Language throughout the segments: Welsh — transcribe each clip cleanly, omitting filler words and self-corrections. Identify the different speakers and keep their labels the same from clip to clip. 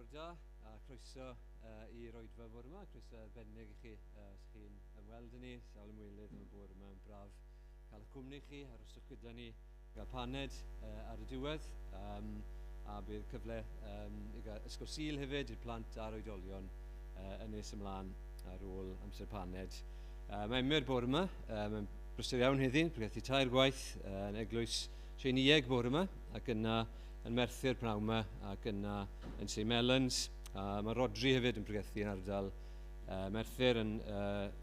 Speaker 1: Bore da a croeso i'r oedfa bore yma. Croeso arbennig i chi os chi'n ymweld â ni, sawl ymwelydd yn y bore yma, yn braf cael y cwmni chi, arhoswch gyda ni gael paned ar y diwedd, a bydd cyfle i gael ysgol Sul hefyd i'r plant a'r oedolion yn nes ymlaen ar ôl amser paned. Mae Emyr bore yma, mae'n brysur iawn heddi, pregethu 3 gwaith yn eglwys Sieinieg bore yma, ac yna yn Merthyr pnawn yma, ac yna yn St Mellons. A mae Rodri hefyd yn pregethu yn ardal Merthyr, yn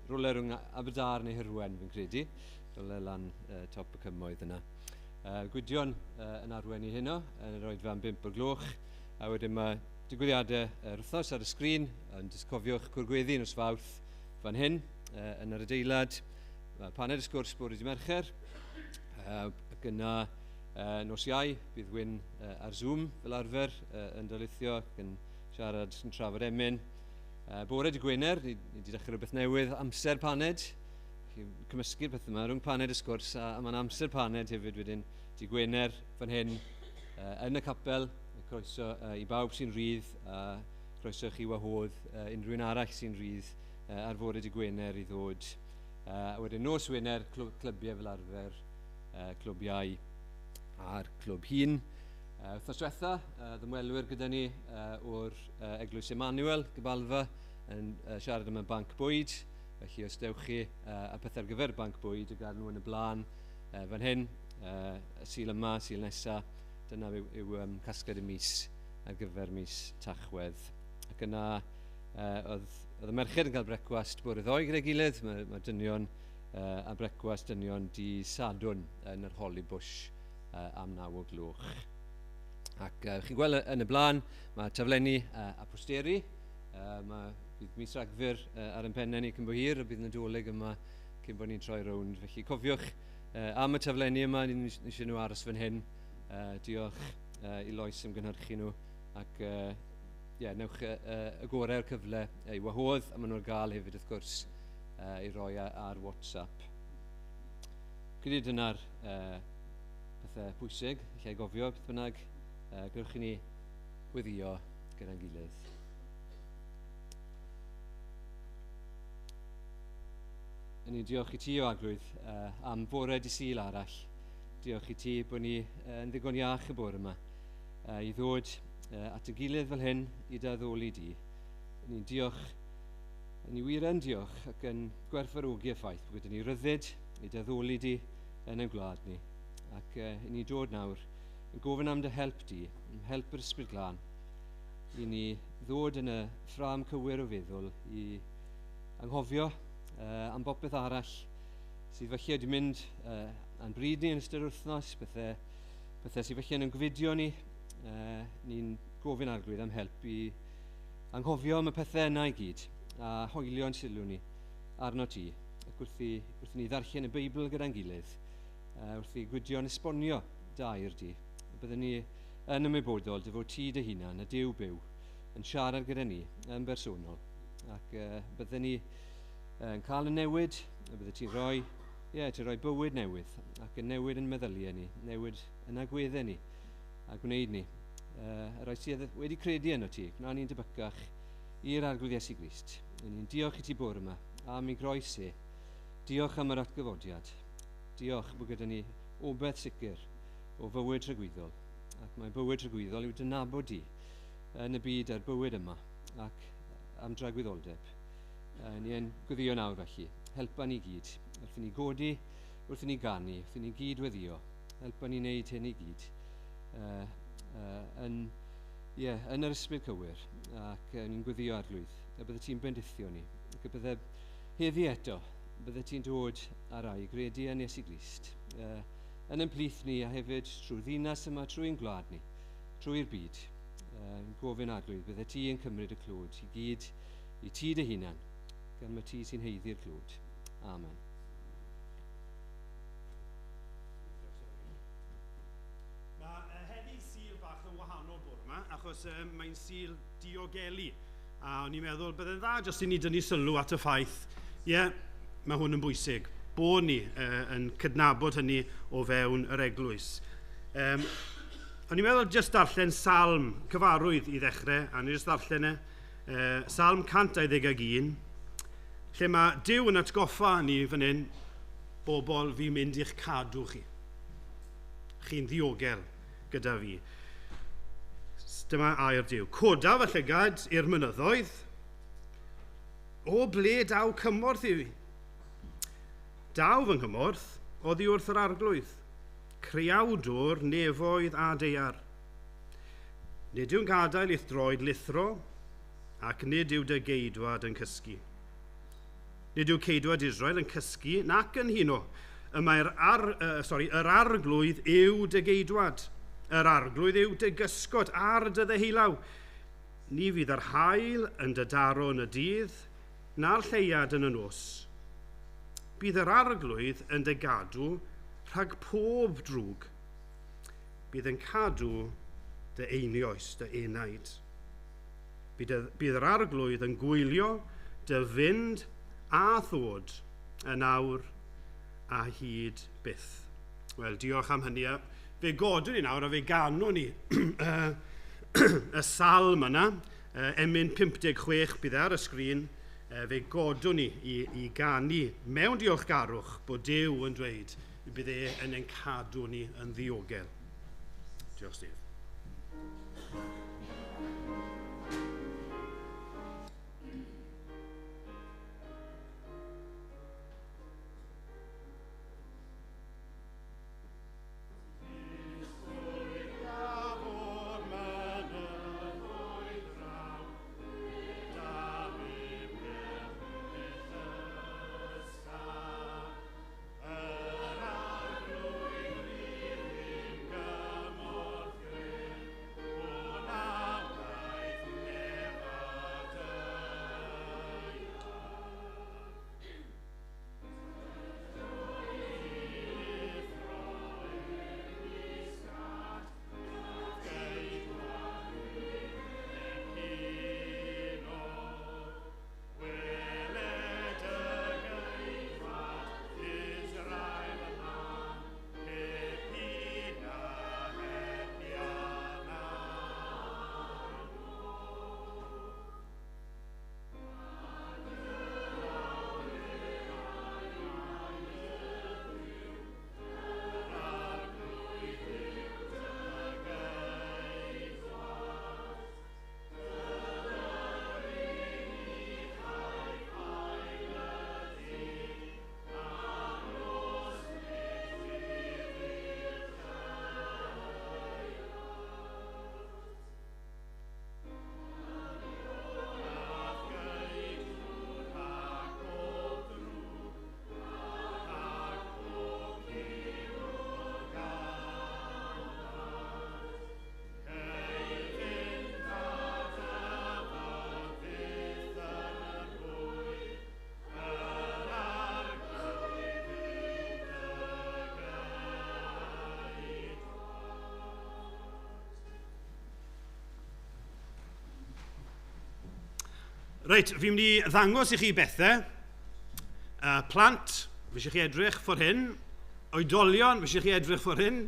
Speaker 1: rhywle rhwng Aberdâr neu Hirwen, fi'n credu, rhywle lan top y cymoedd yna. Gwydion yn arwain i heno, yn yr oedfa am 5 o'r gloch, a wedyn mae digwyddiadau yr wythnos ar y sgrin, ond jyst cofiwch cwrgweddi nos Fawrth fan hyn, yn yr adeilad. Mae paned y sgwrs bore dydd Mercher, ac yna nos Iau bydd Wyn ar Zoom fel arfer yn darlithio ac yn siarad yn trafod emyn. Bore dydd Gwener, ni wedi dechrau rhywbeth newydd, amser paned. Chi'n cymysgu'r peth yma rhwng paned y sgwrs a mae'n amser paned hefyd wedyn dydd Gwener fan hyn yn y capel. Croeso i bawb sy'n rhydd, a croeso chi wahodd unrhyw un arall sy'n rhydd ar fore dydd Gwener i ddod. A wedyn nos Wener, clybiau fel arfer, clwb iau a'r clwb hŷn. Wythnos diwetha, ddymwelwyr gyda ni o'r Eglwys Emmanuel, Gybalfa, yn siarad am y banc bwyd. Felly os dewch chi a pethau ar gyfer banc bwyd, y gael nhw yn y blaen fan hyn, y Sul yma, Sul nesa, dyna yw casgliad y mis ar gyfer mis Tachwedd. Ac yna oedd y merched yn cael brecwast bore ddoe gyda'i gilydd, mae dynion a brecwast dynion di Sadwrn yn yr Holly Bush am 9 o'r gloch. Ac chi'n gweld yn y blaen, mae taflenni a posteri. Mae bydd mis Rhagfyr ar ein pennau ni cyn bo hir, a bydd Nadolig yma cyn bod ni'n troi rownd. Felly cofiwch am y taflenni yma, ni eisiau nhw aros fan hyn. Diolch i Lois am gynhyrchu nhw, ac newch y gorau o'r cyfle i wahodd, a maen nhw'n gael hefyd wrth gwrs i roi ar WhatsApp. Credu dyna'r pethau pwysig, lle gofio beth bynnag, gewch i ni gweddio gyda'n gilydd. Yn ni diolch i ti o Arglwydd am fore dydd Sul arall. Diolch i ti bod ni yn ddigon iach y bore yma i ddod at y gilydd fel hyn i dy addoli di. Ni'n diolch, ni wir yn diolch ac yn gwerthfawrogi y ffaith bod gyda ni ryddid i dy addoli di yn ein gwlad ni. Ac i ni dod nawr yn gofyn am dy help di, am help yr Ysbryd Glân, i ni ddod yn y ffrâm cywir o feddwl i anghofio am bopeth arall sydd falle wedi mynd a'n bryd ni yn ystod yr wythnos, pethau sydd falle yn gofidio ni. Ni'n gofyn Arglwydd am help i anghofio am y pethau yna i gyd a hoelio'n sylw ni arno ti. Ac wrth i ni ddarllen y Beibl gyda'n gilydd, wrth i Gwydion esbonio dair di, byddwn ni yn ymwybodol dy fod ti dy hunan, y Duw byw, yn siarad gyda ni yn bersonol. Ac byddwn ni yn cael y newid, a bydde ti'n rhoi, ti'n rhoi bywyd newydd, ac yn newid yn meddyliau ni, newid yn agweddau ni, a gwneud ni. Y rhai sydd wedi credu yno ti, gwna ni'n debycach i'r Arglwydd Iesu Grist. Ni'n diolch i ti bore yma am ei groes e. Diolch am yr atgyfodiad. Diolch bod gyda ni obaith sicr o fywyd tragwyddol. Ac mae bywyd tragwyddol yw dy nabod di yn y byd a'r bywyd yma ac am dragwyddoldeb. Ni yn gweddio nawr felly. Helpa ni gyd. Wrth i ni godi, wrth i ni ganu, wrth i ni gyd weddio. Helpa ni wneud hyn i gyd. Yn yr ysbryd cywir. Ac ni'n gweddio Arglwydd. A bydde ti'n bendithio ni. Ac y bydde heddi eto, bydde ti'n dod ar rai gredu yn Iesu Grist. Yn ein plith ni a hefyd trwy'r ddinas yma, trwy'n gwlad ni, trwy'r byd. Gofyn Arglwydd, bydde ti yn cymryd y clod i gyd i ti dy hunan, gan mae ti sy'n haeddu'r clod. Amen.
Speaker 2: Mae heddi Sul bach yn wahanol bore yma, achos mae'n Sul diogelu. A o'n i'n meddwl, bydde'n dda jyst i ni dynnu sylw at y ffaith, mae hwn yn bwysig, bod ni yn cydnabod hynny o fewn yr eglwys. O'n i'n meddwl jyst darllen salm cyfarwydd i ddechrau, a ni jyst darllen e, Salm 121, lle mae Duw yn atgoffa ni fan hyn, bobl fi'n mynd i'ch cadw chi. Chi'n ddiogel gyda fi. Dyma air Duw. Coda fy llygad i'r mynyddoedd, o ble daw cymorth i fi? Daw fy nghymorth oddi wrth yr arglwydd, creawdwr nefoedd a daear. Nid yw'n gadael i'th droed lithro, ac nid yw dy geidwad yn cysgu. Nid yw ceidwad Israel yn cysgu nac yn huno. Y mae'r yr arglwydd yw dy geidwad. Yr arglwydd yw dy gysgod ar dy ddeheulaw. Ni fydd yr haul yn dy daro yn y dydd, na'r lleuad yn y nos. Bydd yr arglwydd yn dy gadw rhag pob drwg. Bydd yn cadw dy einioes, dy enaid. Bydd yr arglwydd yn gwylio dy fynd a ddod yn awr a hyd byth. Wel, diolch am hynny. Fe godwn ni nawr a fe ganwn ni y salm yna, emyn 56 bydd ar y sgrin. Fe godwn ni i ganu mewn diolchgarwch bod Duw yn dweud bydd e yn ein cadw ni yn ddiogel. Diolch, Steve. Reit, fi'n mynd i ddangos i chi bethau. Plant, fi eisiau chi edrych ffordd hyn. Oedolion, fi eisiau chi edrych ffordd hyn.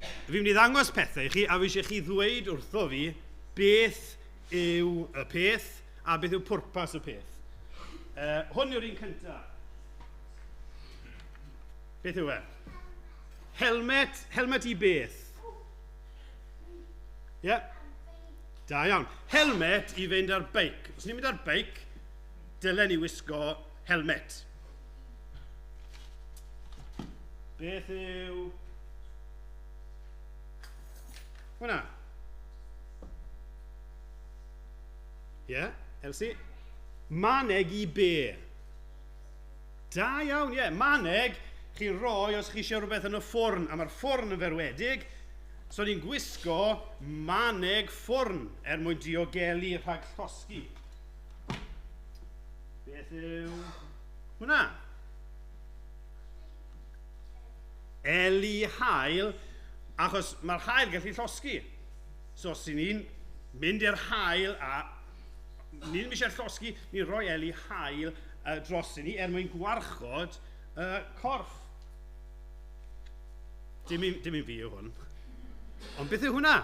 Speaker 2: Fi'n mynd i ddangos pethau i chi, a fi eisiau chi ddweud wrtho fi beth yw y peth a beth yw pwrpas y peth. Hwn yw'r un cyntaf. Beth yw e? Helmet, helmet i beth? Ie? Yeah. Da iawn. Helmet i fynd ar beic. Os ni'n mynd ar beic, dylen ni wisgo helmet. Beth yw hwnna? Ie, yeah, Elsie? Maneg i be? Da iawn, ie. Yeah. Maneg, chi'n rhoi os chi eisiau rhywbeth yn y ffwrn, a mae'r ffwrn yn ferwedig, so ni'n gwisgo maneg ffwrn er mwyn diogelu rhag llosgi. Beth yw hwnna? Eli haul, achos mae'r haul gallu llosgi. So os ni'n mynd i'r haul a ni ddim eisiau llosgi, ni'n rhoi eli haul dros i ni er mwyn gwarchod corff. Dim un fi yw hwn. Ond beth yw hwnna?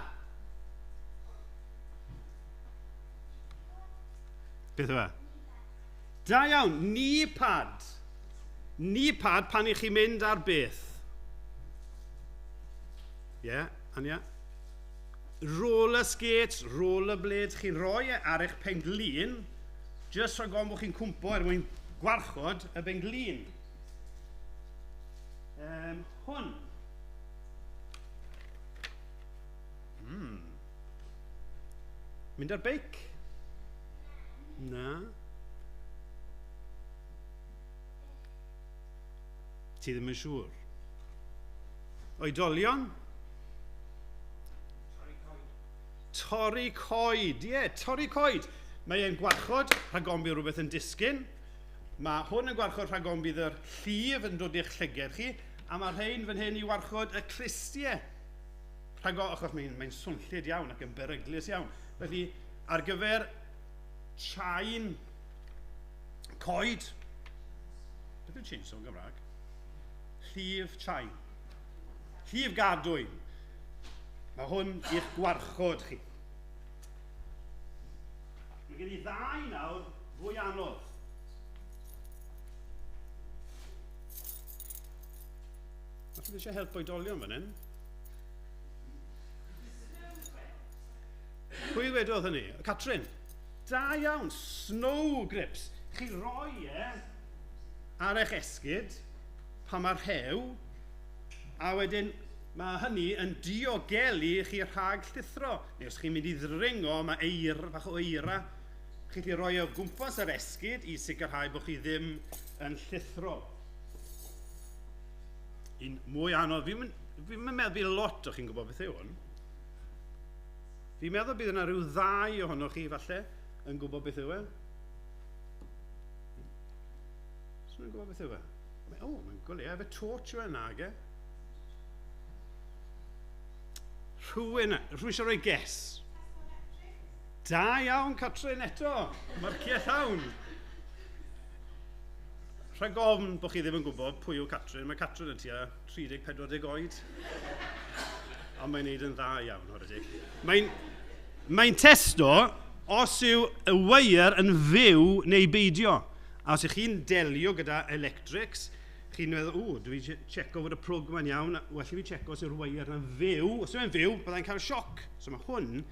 Speaker 2: Beth yw e? Da iawn, knee pad. Knee pad pan i chi mynd ar beth? Ie, yeah, Anya? Roller skates, roller blades, chi'n rhoi e ar eich penglin, jyst rhag ofn bod chi'n cwmpo er mwyn gwarchod y benglin. Hwn. Mynd ar beic? Na. Ti ddim yn siŵr. Oedolion? Torri coed. Ie, yeah, torri coed. Mae e'n gwarchod rhag ofn bydd rhywbeth yn disgyn. Mae hwn yn gwarchod rhag ofn bydd yr llif yn dod i'ch llyged chi, a mae rhain fan hyn i warchod y clustiau. Rhag ofn, achos mae'n swnllyd iawn ac yn beryglus iawn. Felly, ar gyfer chain coed, beth yw chainsaw yn Gymraeg? Llif chain. Llif gadwyn. Mae hwn i'ch gwarchod chi. Mae gen i ddau nawr fwy anodd. Falle eisiau help oedolion fan hyn. Pwy wedodd hynny? Catrin. Da iawn, snow grips. Chi roi e ar eich esgid pan mae'r rhew, a wedyn mae hynny yn diogelu chi rhag llithro. Neu os chi'n mynd i ddringo, mae eir, bach o eira, chi'n gallu rhoi o gwmpas yr esgid i sicrhau bod chi ddim yn llithro. Un mwy anodd, fi'n meddwl bydd lot o chi'n gwybod beth yw hwn. Fi'n meddwl bydd yna rhyw ddau ohonoch chi falle yn gwybod beth yw e. Os nhw'n gwybod beth yw e? O, mae'n goleu, efo torch yw e nag e. Rhywun eisiau rhoi guess? Da iawn, Catrin, eto. Marciau llawn. Rhag ofn bod chi ddim yn gwybod pwy yw Catrin. Mae Catrin yn tua 30-40 oed. Ond mae'n neud yn dda iawn, chwarae teg. Mae'n testo os yw y wire yn fyw neu beidio. A os ych chi'n delio gyda electrics, chi'n meddwl, o, dwi checo fod y plwg yma'n iawn, well i fi checo os yw'r wire yn fyw. Os yw'n fyw, byddai'n cael sioc. So mae hwn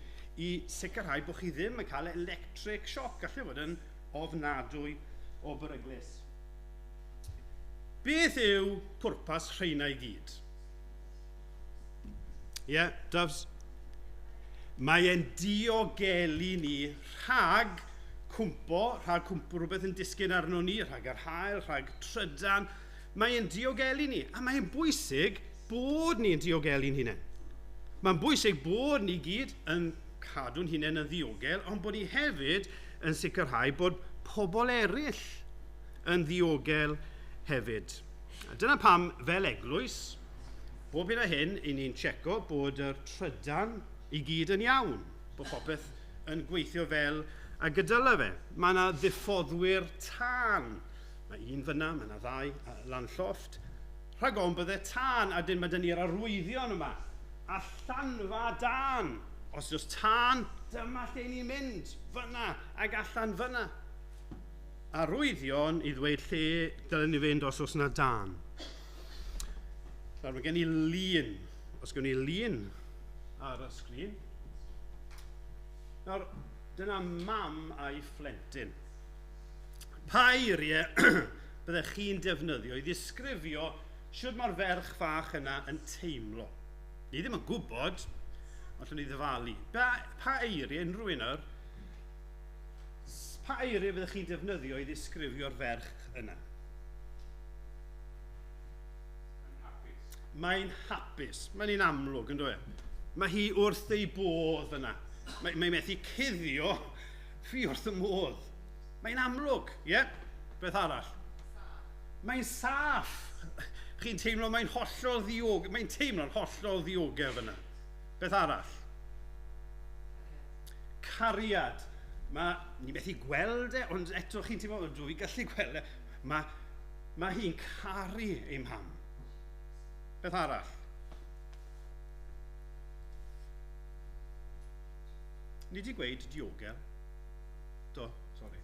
Speaker 2: i sicrhau bod chi ddim yn cael electric shock. Gallai fod yn ofnadwy o beryglus. Beth yw pwrpas rheina i gyd? Ie, yeah, Doves? Mae e'n diogelu ni rhag cwmpo, rhag cwmpo rhywbeth yn disgyn arno ni, rhag yr haul, rhag trydan. Mae e'n diogelu ni, a mae'n bwysig bod ni'n diogelu'n hunain. Mae'n bwysig bod ni gyd yn cadw'n hunain yn ddiogel, ond bod ni hefyd yn sicrhau bod pobl eraill yn ddiogel hefyd. A dyna pam, fel eglwys, bob hyn a hyn, i ni'n checo bod yr trydan i gyd yn iawn, bod popeth yn gweithio fel a gydala fe. Mae yna ddiffoddwyr tân. Mae un fyna, mae yna ddau lan llofft. Rhag ofn bydde tân, a dyn mae dyn ni'r arwyddion yma. Allanfa dân. Os oes tân, dyma lle ni'n mynd, fyna ac allan fyna. Arwyddion i ddweud lle dylen ni fynd os oes yna dân. Nawr, mae gen i lun. Os gen i lun ar y sgrin. Nawr, dyna mam a'i phlentyn. Pa eiriau byddech chi'n defnyddio i ddisgrifio sut mae'r ferch fach yna yn teimlo? Ni ddim yn gwybod, ond allwn ni ddyfalu. Pa eiriau, unrhyw un o'r, pa eiriau fyddech chi'n defnyddio i ddisgrifio'r ferch yna? Mae'n hapus. Mae'n un amlwg, yn dweud. Mae hi wrth ei bodd yna. Mae'n methu cuddio fi wrth y modd. Mae'n amlwg, ie? Yeah? Beth arall? Mae'n saff. Chi'n teimlo mae'n hollol ddiogel. Mae'n teimlo'n hollol ddiogel fyna. Beth arall? Cariad. Mae, ni methu gweld e, ond eto chi'n teimlo, dwi gallu gweld e. Mae hi'n caru ei mam. Beth arall? Ni wedi gweud diogel. Do, sori.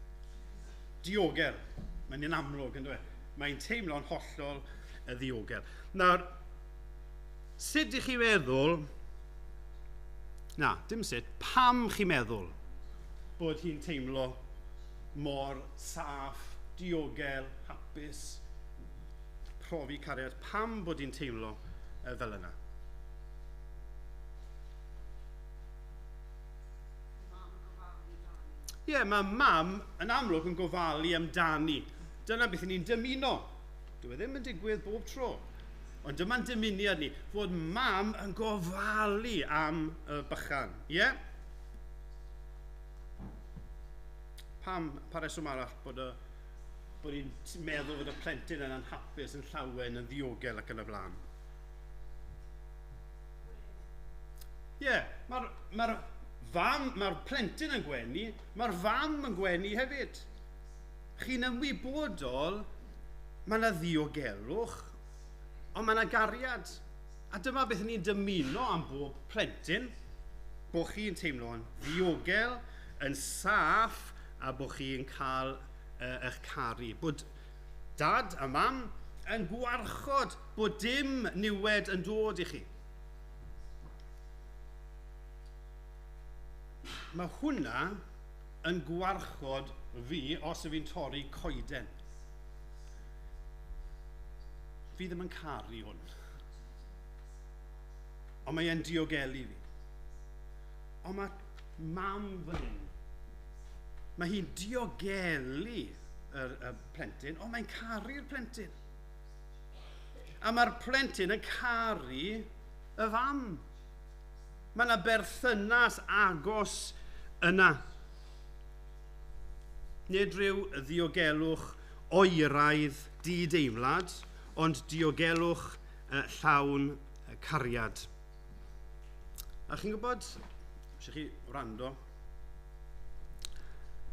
Speaker 2: Diogel. Mae'n un amlwg, yn dweud. Mae'n teimlo'n hollol ddiogel. Nawr, sut ych chi meddwl... Na, dim sut. Pam chi'n meddwl bod hi'n teimlo mor saff, diogel, hapus, profi cariad? Pam bod hi'n teimlo fel yna? Ie, yeah, mae mam yn amlwg yn gofalu amdani. Dyna beth ni'n dymuno. Dyw e ddim yn digwydd bob tro. Ond dyma'n dymuniad ni, fod mam yn gofalu am y bychan. Ie? Yeah? Pam, pa reswm arall bod hi'n meddwl fod y plentyn yna'n hapus, yn llawen, yn ddiogel ac yn y blaen? Ie, yeah, mae'r plentyn yn gwenu, mae'r fam yn gwenu hefyd. Chi'n ymwybodol, mae yna ddiogelwch, ond mae yna gariad. A dyma beth ni'n dymuno am bob plentyn, bod chi'n teimlo'n ddiogel, yn saff, a bod chi'n cael eich caru. Bod dad a mam yn gwarchod bod dim niwed yn dod i chi. Mae hwnna yn gwarchod fi os ydw fi'n torri coeden. Fi ddim yn caru hwn. Ond mae e'n diogelu fi. Ond mae mam fan hyn. Mae hi'n diogelu y plentyn, ond mae'n caru'r plentyn. A mae'r plentyn yn caru y fam. Mae yna berthynas agos yna. Nid rhyw ddiogelwch oeraidd dideimlad, ond diogelwch llawn cariad. A chi'n gwybod, eisiau chi wrando,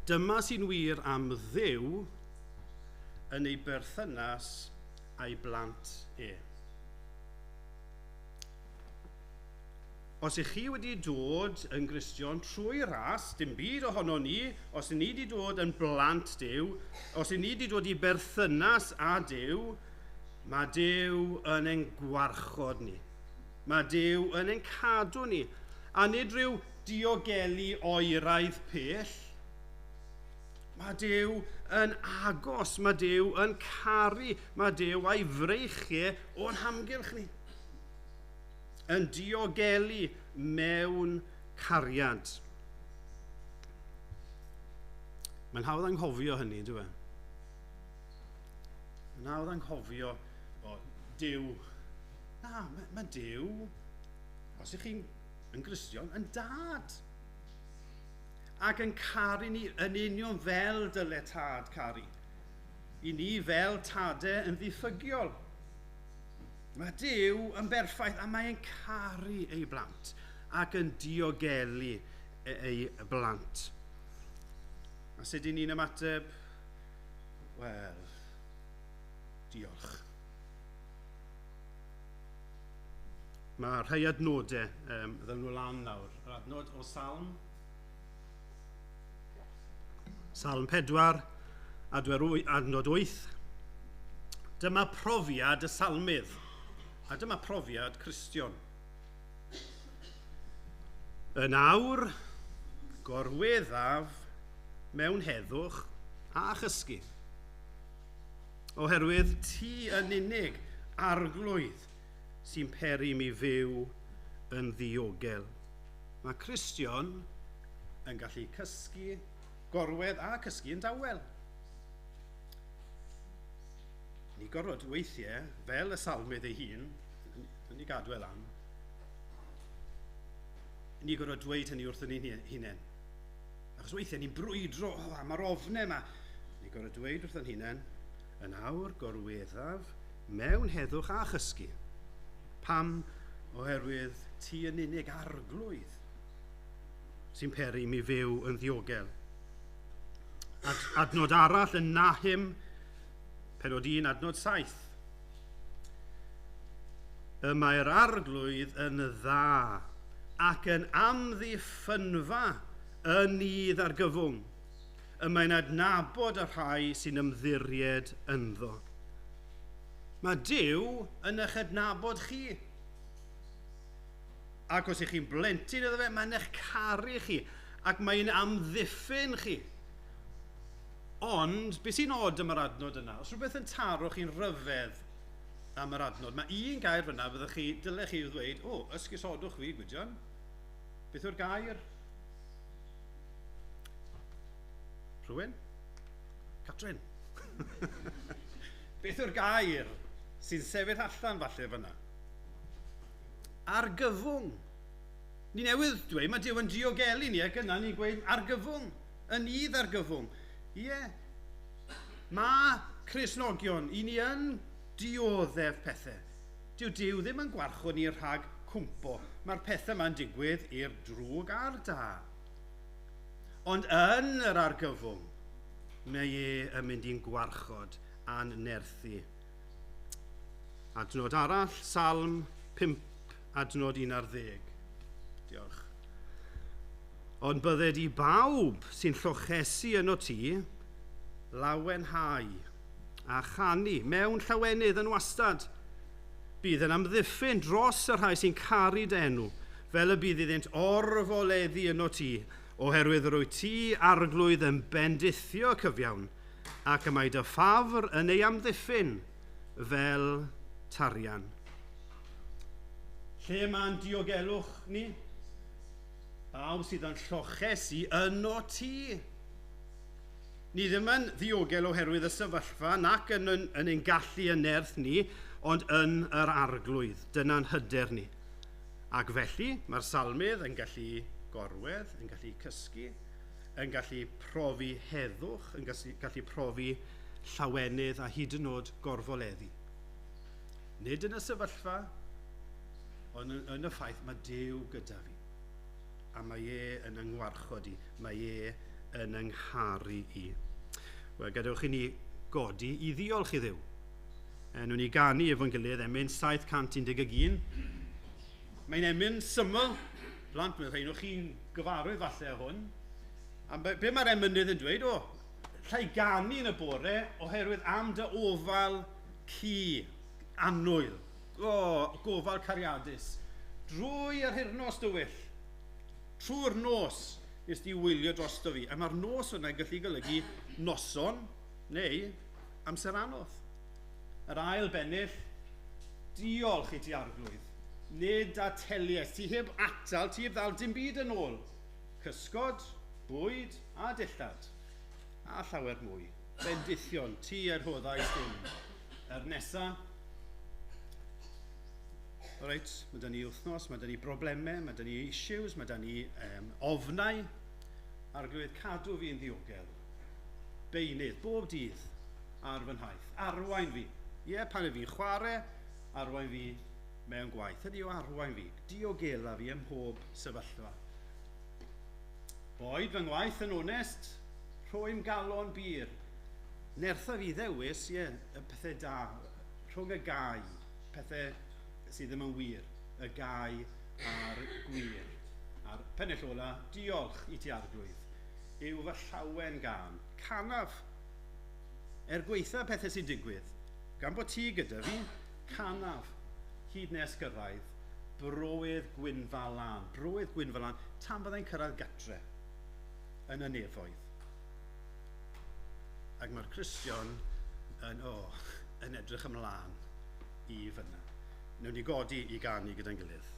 Speaker 2: dyma sy'n wir am Dduw yn ei berthynas a'i blant e. Os ych chi wedi dod yn Gristion trwy ras, dim byd ohono ni, os ni wedi dod yn blant Duw, os ni wedi dod i berthynas â Duw, mae Duw yn ein gwarchod ni. Mae Duw yn ein cadw ni. A nid rhyw diogelu oeraidd pell. Mae Duw yn agos, mae Duw yn caru, mae Duw a'i freichiau o'n hamgylch ni. Yn diogelu mewn cariad. Mae'n hawdd anghofio hynny, dyw e? Mae'n hawdd anghofio, o, Duw. Na, mae Duw, os ych chi'n yn Gristion, yn dad. Ac yn caru ni yn union fel dyle tad caru. I ni fel tadau yn ddiffygiol. Mae Duw yn berffaith a mae'n caru ei blant ac yn diogelu ei blant. A sut i ni'n ymateb? Wel, diolch. Mae rhai adnodau, ddawn nhw lan nawr. Yr adnod o Salm. Salm 4, adnod 8. Dyma profiad y salmydd. A dyma profiad Cristion. Yn awr, gorweddaf mewn heddwch a chysgu. Oherwydd ti yn unig arglwydd sy'n peri mi fyw yn ddiogel. Mae Cristion yn gallu cysgu, gorwedd a cysgu yn dawel. Ni gorfod weithiau, fel y salmydd ei hun, yn ei gadw e lan, ni gorfod dweud hynny wrthyn ni'n hunain. Achos weithiau ni'n brwydro, o, a mae'r ofnau yma. Ni gorfod dweud wrthyn hunain, yn awr gorweddaf mewn heddwch a chysgu. Pam? Oherwydd ti yn unig arglwydd sy'n peri mi fyw yn ddiogel. Adnod arall yn Nahum, penod 1, adnod 7. Y mae'r arglwydd yn dda ac yn amddiffynfa yn nydd argyfwng. Y mae'n adnabod y rhai sy'n ymddiried ynddo. Mae Duw yn eich adnabod chi. Ac os ych chi'n blentyn iddo fe, mae'n eich caru chi ac mae'n amddiffyn chi. Ond, beth sy'n od am yr adnod yna? Os rhywbeth yn taro chi'n rhyfedd am yr adnod, mae un gair fyna fyddwch chi, dylech chi ddweud, o, ysgusodwch fi, Gwydion. Beth yw'r gair? Rhywun? Catrin. Beth yw'r gair sy'n sefyll allan falle fyna? Argyfwng. Ni newydd dweud, mae Duw yn diogelu ni ac yna ni'n gweud argyfwng, yn nydd argyfwng. Ie, mae Cristnogion, i ni yn dioddef pethau. Dyw Duw ddim yn gwarchod ni rhag cwmpo. Mae'r pethau yma'n digwydd i'r drwg a'r da. Ond yn yr argyfwng, mae e yn mynd i'n gwarchod a'n nerthu. Adnod arall, Salm 5, adnod 11. Diolch. Ond bydded i bawb sy'n llochesu yno ti, lawenhau a chanu mewn llawenydd yn wastad. Bydd yn amddiffyn dros y rhai sy'n caru dy enw, fel y bydd iddynt orfoleddu yno ti, oherwydd rwy ti arglwydd yn bendithio cyfiawn, ac y mae dy ffafr yn ei amddiffyn fel tarian. Lle mae'n diogelwch ni? Bawb sydd yn llochesu yno ti. Ni ddim yn ddiogel oherwydd y sefyllfa nac yn ein gallu yn nerth ni, ond yn yr arglwydd. Dyna'n hyder ni. Ac felly, mae'r salmydd yn gallu gorwedd, yn gallu cysgu, yn gallu profi heddwch, yn gallu profi llawenydd a hyd yn oed gorfoleddu. Nid yn y sefyllfa, ond yn y ffaith mae Duw gyda fi. A mae e yn yng ngwarchod i, mae e yn yng ngharu i. Wel, gadewch i ni godi i ddiolch i Dduw. Newn ni ganu efo'n gilydd emyn 711. Mae'n emyn syml. Plant, mae rhain o chi'n gyfarwydd falle o hwn. A be mae'r emynydd yn dweud? O, llai ganu yn y bore oherwydd am dy ofal cu, annwyl. O, gofal cariadus. Drwy yr hirnos dywyll, trwy'r nos, nes di wylio drosto fi. A mae'r nos yna yn gallu golygu noson neu amser anodd. Yr ail bennill, diolch i ti arglwydd. Nid ateliaeth, ti heb atal, ti heb ddal dim byd yn ôl. Cysgod, bwyd a dillad, a llawer mwy. Bendithion, ti er rhoddais dim. Yr nesa, reit, mae da ni wythnos, mae da ni broblemau, mae da ni issues, mae da ni ofnau. Arglwydd, cadw fi'n ddiogel. Beunydd, bob dydd ar fy nhaith. Arwain fi. Ie, pan y fi'n chwarae, arwain fi mewn gwaith. Ydy o arwain fi, diogela fi ym mhob sefyllfa. Boed fy ngwaith yn onest, rhwy'm galon bur. Nertha fi ddewis, ie, y pethau da, rhwng y gau, pethau sydd ddim yn wir, y gau a'r gwir. A'r pennill ola, diolch i ti arglwydd, yw fy llawen gân. Canaf, er gweitha pethau sy'n digwydd, gan bod ti gyda fi, canaf, hyd nes gyrraedd, broedd Gwynfa Lân, broedd Gwynfa Lân, tan byddai'n cyrraedd gatre yn y nefoedd. Ac mae'r Cristion yn edrych ymlaen i fyna. Newn ni godi i ganu gyda'n gilydd.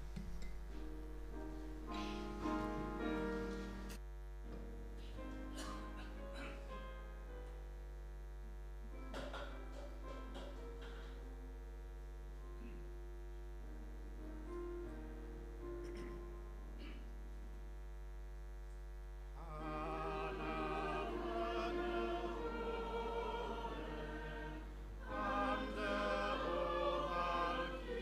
Speaker 3: Am dy ofal cu,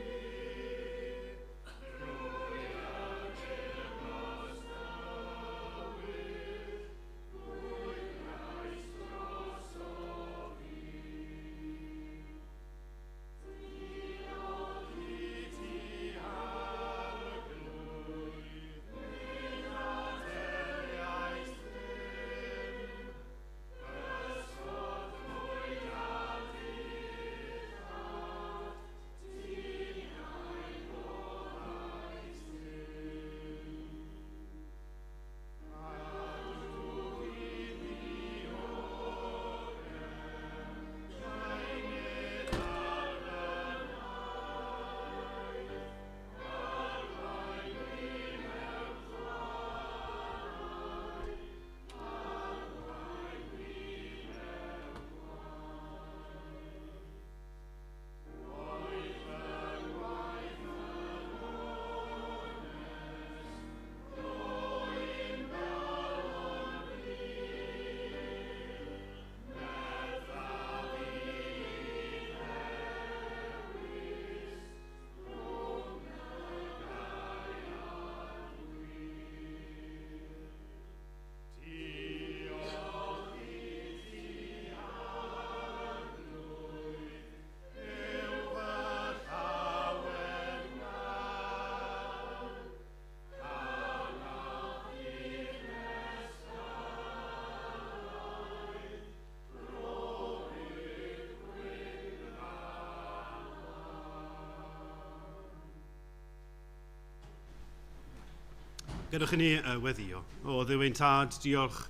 Speaker 2: Gadewch i ni weddio. O, Dduw ein tad, diolch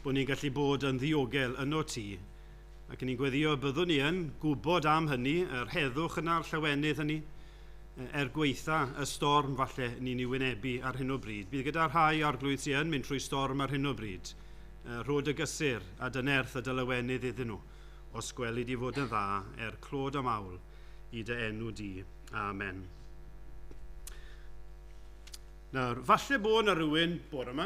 Speaker 2: bod ni'n gallu bod yn ddiogel yno ti. Ac ni'n gweddio byddwn ni yn gwybod am hynny, yr heddwch yna'r llawenydd hynny, er gweitha y storm falle ni'n ei wynebu ar hyn o bryd. Bydd gyda rhai arglwydd sy'n yn mynd trwy storm ar hyn o bryd. Rhod y gysur a dy nerth a dy lawenydd iddyn nhw, os gweli di fod yn dda, er clod am awl i dy enw di. Amen. Nawr, falle bod yna rhywun bore yma,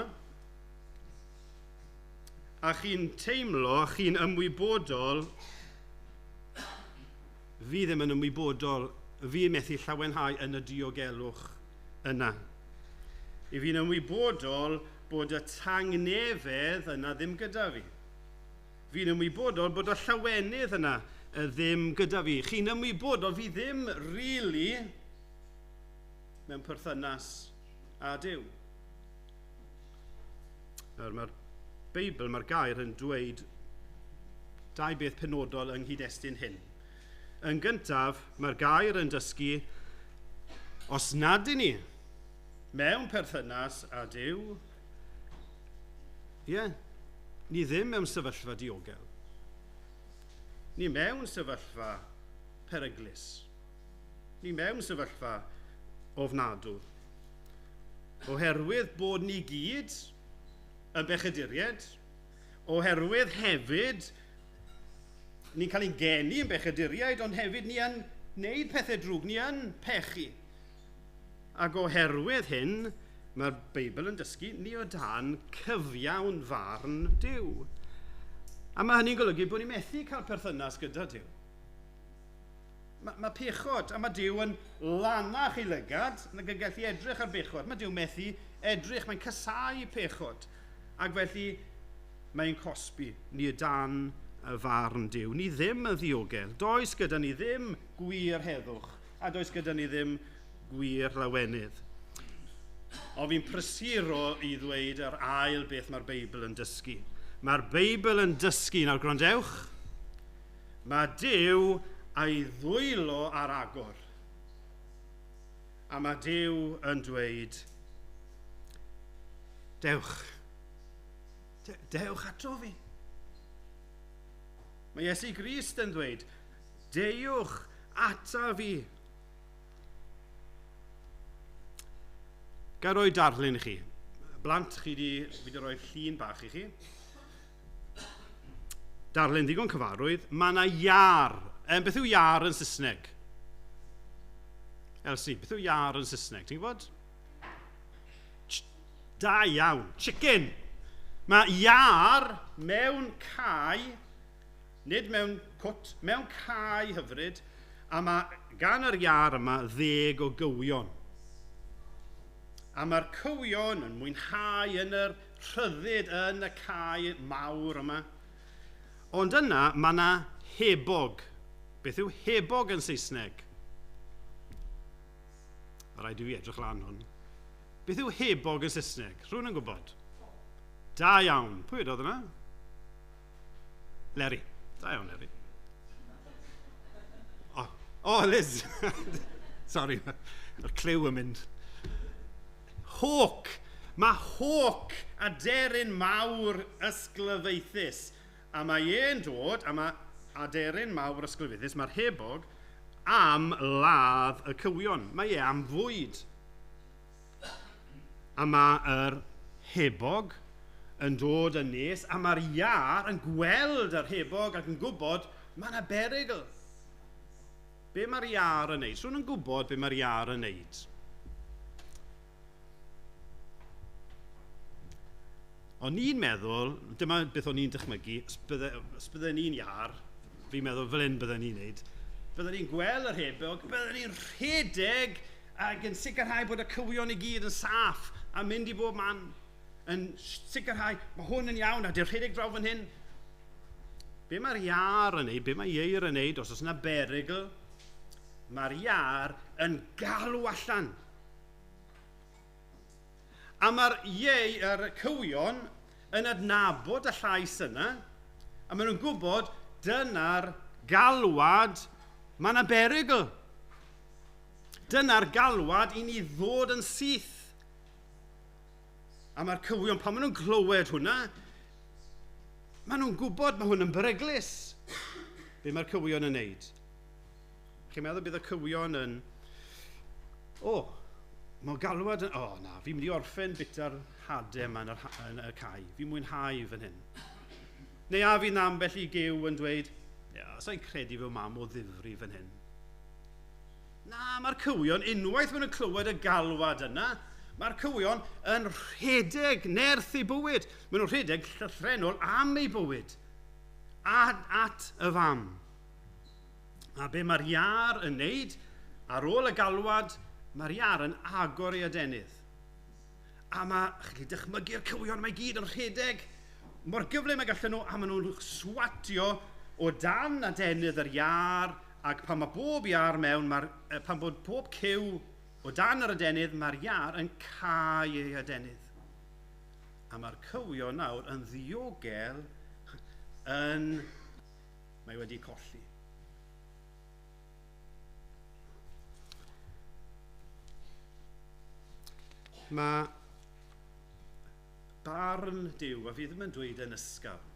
Speaker 2: a chi'n teimlo, chi'n ymwybodol, fi ddim yn ymwybodol, fi methu llawenhau yn y diogelwch yna. I fi'n ymwybodol bod y tangnefedd yna ddim gyda fi. Fi'n ymwybodol bod y llawenydd yna ddim gyda fi. Chi'n ymwybodol fi ddim really mewn perthynas a Duw. Nawr, mae'r Beibl, mae'r gair yn dweud dau beth penodol yng nghyd-destun hyn. Yn gyntaf, mae'r gair yn dysgu, os nad i ni mewn perthynas â Duw, ie, yeah, ni ddim mewn sefyllfa diogel. Ni mewn sefyllfa peryglus. Ni mewn sefyllfa ofnadw. Oherwydd bod ni gyd yn bechaduriaid, oherwydd hefyd ni'n cael ein geni yn bechaduriaid, ond hefyd ni yn wneud pethau drwg, ni yn pechu. Ac oherwydd hyn, mae'r Beibl yn dysgu ni o dan cyfiawn farn Duw. A mae hynny'n golygu bod ni'n methu cael perthynas gyda Duw. Mae pechod, a mae Duw yn lanach ei lygad, nag yn gallu edrych ar bechod. Mae Duw methu edrych, mae'n casáu pechod. Ac felly mae'n cosbi ni o dan y farn Duw. Ni ddim yn ddiogel. Does gyda ni ddim gwir heddwch, a does gyda ni ddim gwir lawenydd. Ond fi'n prysuro i ddweud yr ail beth mae'r Beibl yn dysgu. Mae'r Beibl yn dysgu, nawr gwrandewch, mae Duw a'i ddwylo ar agor. A mae Duw yn dweud, dewch, dewch ato fi. Mae Iesu Grist yn dweud, deuwch ata fi. Ga roi darlun i chi. Blant, fi wedi rhoi llun bach i chi. Darlun ddigon cyfarwydd. Mae yna iar. Beth yw iar yn Saesneg? Elsie, beth yw iar yn Saesneg? Ti'n gwybod? Da iawn. Chicken. Mae iar mewn cae, nid mewn cwt, mewn cae hyfryd, a mae gan yr iar yma 10 o gywion. A mae'r cywion yn mwynhau yn yr rhyddid yn y cae mawr yma. Ond yna, mae yna hebog. Beth yw hebog yn Saesneg? Rhaid i fi edrych lan hwn. Beth yw hebog yn Saesneg? Rhywun yn gwybod? Da iawn. Pwy oedd yna? Leri. Da iawn, Leri. Oh, Liz. Sorry, mae'r clyw yn mynd. Hawk. Mae hawk aderyn mawr ysglyfaethus. A mae e'n dod, a mae aderyn mawr ysglyfaethus, mae'r hebog, am ladd y cywion. Mae e am fwyd. A mae'r hebog yn dod yn nes, a mae'r iar yn gweld yr hebog ac yn gwybod mae yna berygl. Be mae'r iar yn neud? Rhywun yn gwybod be mae'r iar yn neud? O'n i'n meddwl, dyma beth o'n i'n dychmygu, os bydden ni'n iar, fi'n meddwl fel hyn bydden ni'n neud, bydden ni'n gweld yr hebog, bydden ni'n rhedeg ac yn sicrhau bod y cywion i gyd yn saff a mynd i bob man, yn sicrhau mae hwn yn iawn a di'r rhedeg draw fan hyn. Be mae'r iar yn neud, be mae ieir yn neud, os oes yna berygl, mae'r iar yn galw allan. A mae'r yr cywion yn adnabod y llais yna, a maen nhw'n gwybod dyna'r galwad, mae yna berygl. Dyna'r galwad i ni ddod yn syth. A mae'r cywion, pan maen nhw'n clywed hwnna, maen nhw'n gwybod mae hwn yn beryglus. Be mae'r cywion yn neud? Chi'n meddwl bydd y cywion yn... O, mae galwad yn... O, na, fi'n mynd i orffen bita'r hadau yma yn y cae. Fi'n mwynhau fan hyn. Neu a fi'n ambell i gyw yn dweud, ia, sa'n credu fy mam o ddifri fan hyn. Na, mae'r cywion, unwaith maen nhw'n clywed y galwad yna, mae'r cywion yn rhedeg nerth eu bywyd. Maen nhw'n rhedeg llythrennol am eu bywyd. A at y fam. A be mae'r iâr yn neud, ar ôl y galwad, mae'r iâr yn agor ei adenydd. A mae, chi'n dychmygu'r cywion, mae gyd yn rhedeg mor gyflym y gallen nhw, a maen nhw'n swatio o dan adenydd yr iâr, ac pan mae bob iâr mewn, pan bod pob cyw o dan yr adenydd, mae'r iâr yn cau ei adenydd. A mae'r cywion nawr yn ddiogel yn... mae wedi colli. Mae barn Duw, a fi ddim yn dweud yn ysgafn,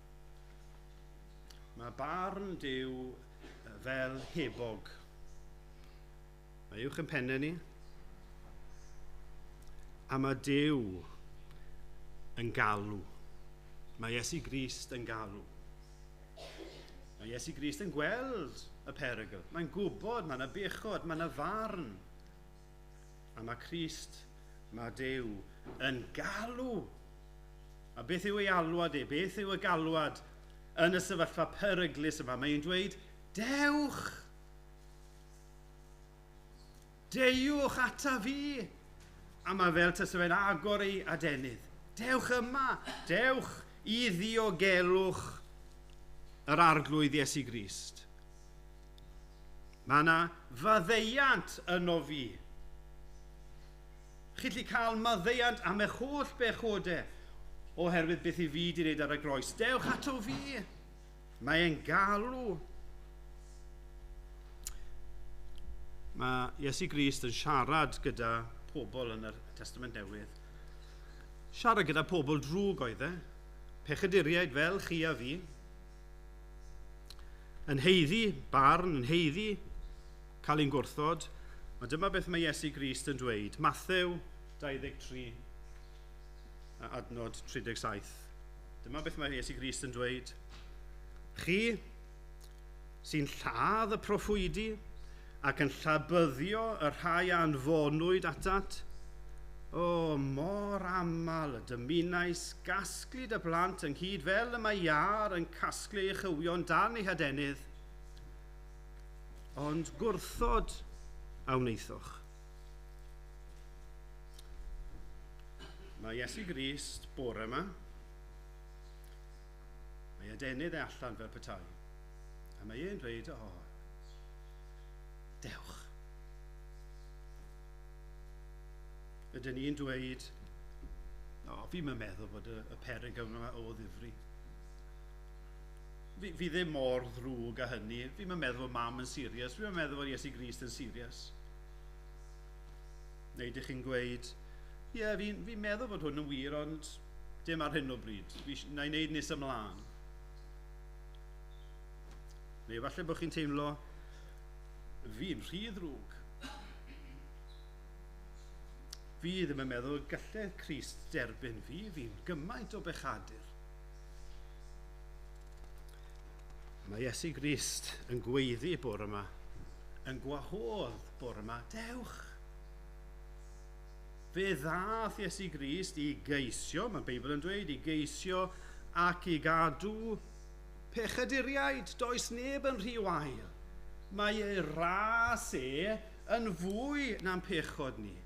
Speaker 2: mae barn Duw fel hebog. Mae uwch yn pennau ni, a mae Duw yn galw. Mae Iesu Grist yn galw. Mae Iesu Grist yn gweld y perygl. Mae'n gwybod, mae yna bechod, mae yna farn. A mae Crist, mae Duw yn galw. A beth yw ei alwad e? Beth yw y galwad yn y sefyllfa peryglus yma? Mae'n dweud, dewch! Dewch ata fi! A mae fel tase fe'n agor ei adenydd. Dewch yma! Dewch i ddiogelwch yr Arglwydd Iesu Grist. Mae yna faddeuant yno fi. Chi'n gallu cael maddeuant am eich holl bechodau oherwydd beth i fi wedi wneud ar y groes. Dewch ato fi. Mae e'n galw. Mae Iesu Grist yn siarad gyda pobl yn y Testament Newydd. Siarad gyda pobl drwg oedd e, pechaduriaid fel chi a fi, yn haeddu barn, yn haeddu cael ein gwrthod. Ond dyma beth mae Iesu Grist yn dweud. Mathew 23, adnod 37. Dyma beth mae Iesu Grist yn dweud. Chi sy'n lladd y proffwydi ac yn llabyddio y rhai a anfonwyd atat, o, mor aml y dymunais gasglu dy blant ynghyd fel y mae iâr yn casglu ei chywion dan ei hadenydd, ond gwrthod a wnaethoch. Mae Iesu Grist bore yma, mae adenydd e allan fel petai, a mae e'n dweud, o, dewch. Ydyn ni'n dweud, o, fi'n meddwl bod y peryg yma o ddifri. Fi ddim mor ddrwg â hynny. Fi'n meddwl bod mam yn serious. Fi'n meddwl bod Iesu Grist yn serious. Neu ydych chi'n gweud, ie, yeah, fi'n meddwl bod hwn yn wir, ond dim ar hyn o bryd. Na i wneud nes ymlaen. Neu falle bod chi'n teimlo, fi'n rhy ddrwg. Fi ddim yn meddwl gallai Crist derbyn fi, fi'n gymaint o bechadur. Mae Iesu Grist yn gweiddi bore yma, yn gwahodd bore yma, dewch. Fe ddath Iesu Grist i geisio, mae'r Beibl yn dweud, i geisio ac i gadw pechaduriaid. Does neb yn rhy wael. Mae ei ras e yn fwy na'n pechod ni.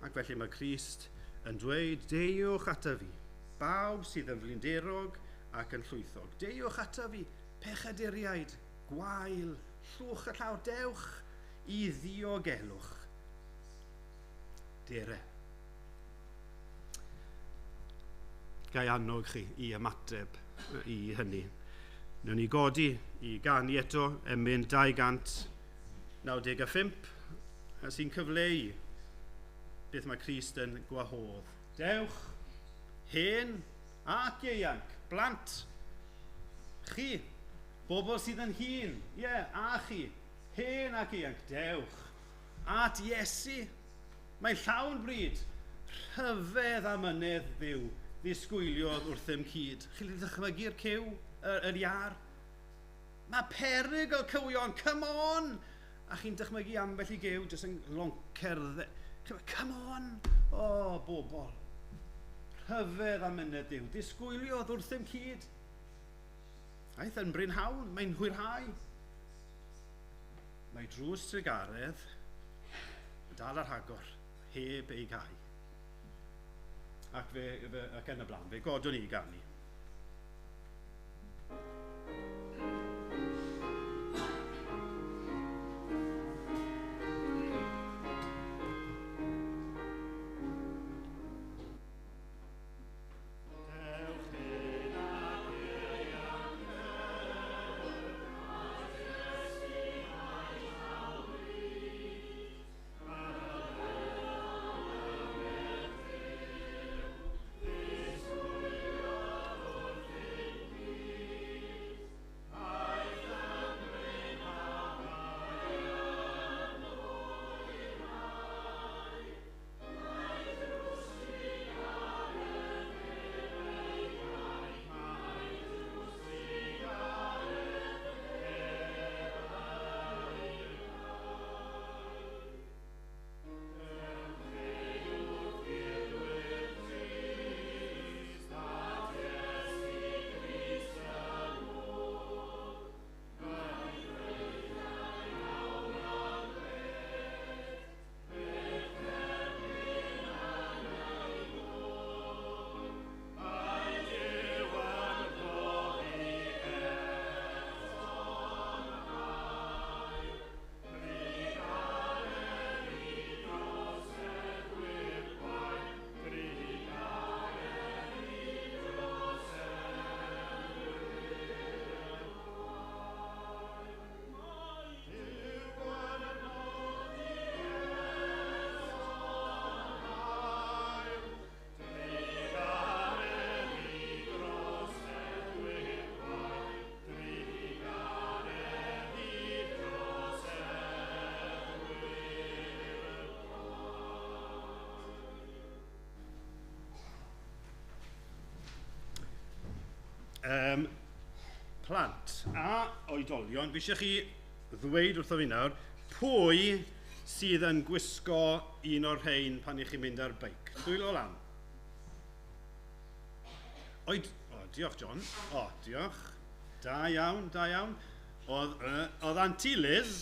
Speaker 2: Ac felly mae Crist yn dweud, deuwch ata fi, bawb sydd yn flinderog ac yn llwythog. Deuwch ata fi, pechaduriaid, gwael, llwch y llawr, dewch i ddiogelwch. Dere. Gai annog chi i ymateb i hynny. Newn ni godi i ganu eto emyn 295 sy'n cyfleu beth mae Crist yn gwahodd. Dewch. Hen ac ieuanc, blant, chi, bobl sydd yn hŷn, ie, a chi, hen ac ieuanc, dewch at Iesu. Mae'n llawn bryd, rhyfedd amynedd Dduw ddisgwyliodd wrthym cyd. Chi'n ddychmygu'r cyw, yr iâr? Mae peryg o cywion, come on! A chi'n dychmygu ambell i gyw jyst yn loncerdded. Come on! O, bobl. Rhyfedd amynedd Duw, disgwyliodd wrthym cyd. Aeth yn brynhawn, mae'n hwyrhau. Mae drws trugaredd yn dal ar agor, heb ei gau. Ac yn y blaen, fe godwn ni i ganu. Plant a oedolion, fi eisiau chi ddweud wrtho fi nawr, pwy sydd yn gwisgo un o'r rhain pan i chi'n mynd ar beic? Dwylo lan. O, diolch John. O, diolch. Da iawn, da iawn. Oedd Auntie Liz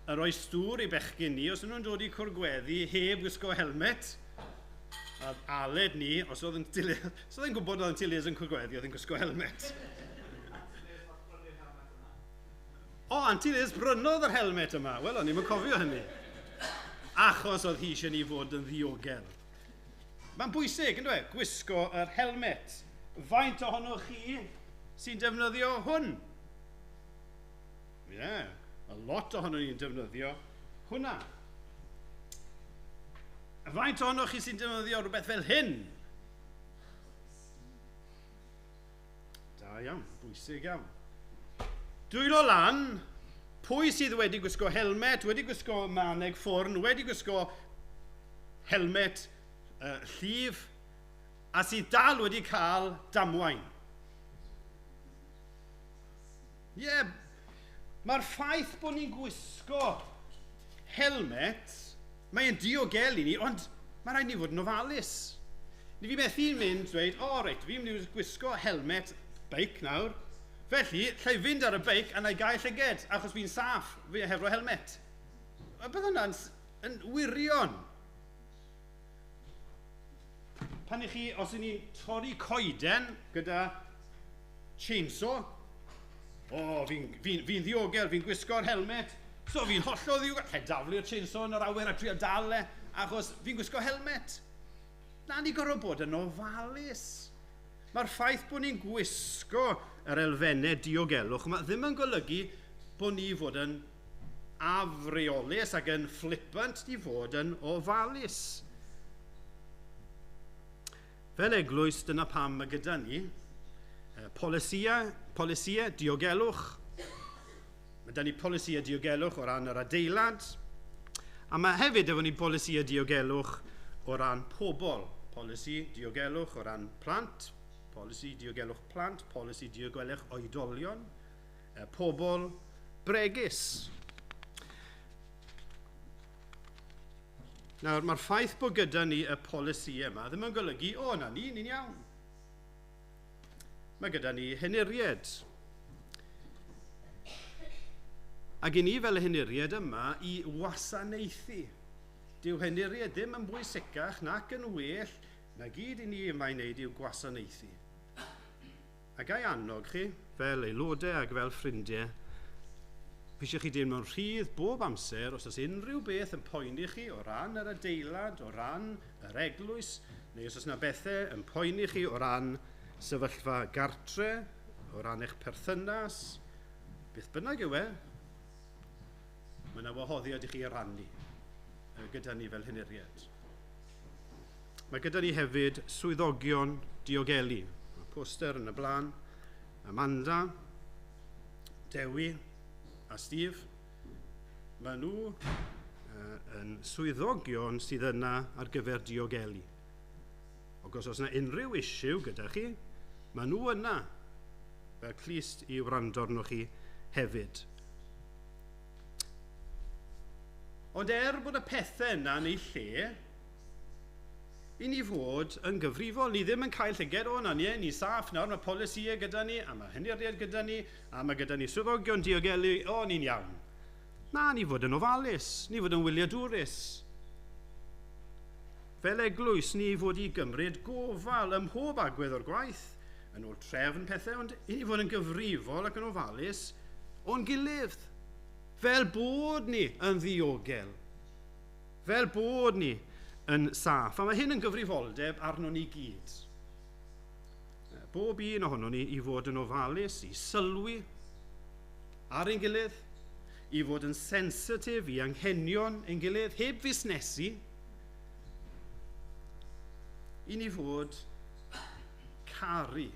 Speaker 2: yn rhoi stŵr i bechgyn ni, os nhw'n dod i cwrgweddi heb wisgo helmet, a Aled ni, os oedd yn gwybod oedd Auntie Liz yn cwrgweddi, oedd yn gwisgo helmet. O, Auntie Liz brynodd yr helmet yma. Wel, o'n i'm yn cofio hynny. Achos oedd hi eisiau ni fod yn ddiogel. Mae'n bwysig, yndyw e? Gwisgo yr helmet. Faint ohonoch chi sy'n defnyddio hwn? Ie, yeah, a lot ohono ni'n defnyddio hwnna. Faint ohonoch chi sy'n defnyddio rhywbeth fel hyn? Da iawn, bwysig iawn. Dwylo lan, pwy sydd wedi gwisgo helmet, wedi gwisgo maneg ffwrn, wedi gwisgo helmet llif, a sydd dal wedi cael damwain? Ie, yeah, mae'r ffaith bod ni'n gwisgo helmet, mae'n diogelu ni, ond mae rhaid ni fod yn ofalus. Ni fi methu mynd dweud, o reit, fi'n mynd i gwisgo helmet beic nawr, felly, lle i fynd ar y beic a na i gael llyged, achos fi'n saff, fi hefo helmet. Bydd hwnna'n yn wirion. Pan i chi, os i ni'n torri coeden gyda chainsaw, o, fi'n ddiogel, fi'n gwisgo'r helmet, so fi'n hollol ddiogel. Lle daflu'r chainsaw yn yr awyr a trio dal e, achos fi'n gwisgo helmet. Na, ni gorfod bod yn ofalus. Mae'r ffaith bod ni'n gwisgo yr elfennau diogelwch yma ddim yn golygu bod ni fod yn afreolus ac yn flippant, ni fod yn ofalus. Fel eglwys, dyna pam mae gyda ni polisïau diogelwch. Mae 'da ni polisïau diogelwch o ran yr adeilad, a mae hefyd efo ni polisïau diogelwch o ran pobl. Polisi diogelwch o ran plant, polisi diogelwch plant, polisi diogelwch oedolion, pobl bregus. Nawr, mae'r ffaith bod gyda ni y polisïau yma ddim yn golygu, o, na ni, ni'n iawn. Mae gyda ni henuried. Ac i ni fel y henuried yma i wasanaethu. Dyw henuried ddim yn bwysicach nac yn well, na gyd i ni yma i wneud yw gwasanaethu. A ga i annog chi, fel aelodau ac fel ffrindiau, fi eisiau chi deimlo'n rhydd bob amser os oes unrhyw beth yn poeni chi o ran yr adeilad, o ran yr eglwys, neu os oes yna bethau yn poeni chi o ran sefyllfa gartre, o ran eich perthynas, beth bynnag yw e, mae yna wahoddiad i chi rannu gyda ni fel henuried. Mae gyda ni hefyd swyddogion diogelu. Mae poster yn y blaen, Amanda, Dewi a Steve. Mae nhw yn swyddogion sydd yna ar gyfer diogelu. Ac os oes yna unrhyw issue gyda chi, mae nhw yna fel clust i wrando arnoch chi hefyd. Ond er bod y pethau yna yn eu lle, i ni fod yn gyfrifol, ni ddim yn cael llyged, o na ni, ni saff nawr, mae polisïau gyda ni, a mae henuried gyda ni, a mae gyda ni swyddogion diogelu, o, ni'n iawn. Na, ni fod yn ofalus, ni fod yn wyliadwrus. Fel eglwys, ni fod i gymryd gofal ym mhob agwedd o'r gwaith, yn ôl trefn pethau, ond i ni fod yn gyfrifol ac yn ofalus o'n gilydd. Fel bod ni yn ddiogel. Fel bod ni yn saff. A mae hyn yn gyfrifoldeb arno ni gyd. Bob un ohono ni i fod yn ofalus, i sylwi ar ein gilydd, i fod yn sensitif i anghenion ein gilydd, heb fusnesu, i ni fod caru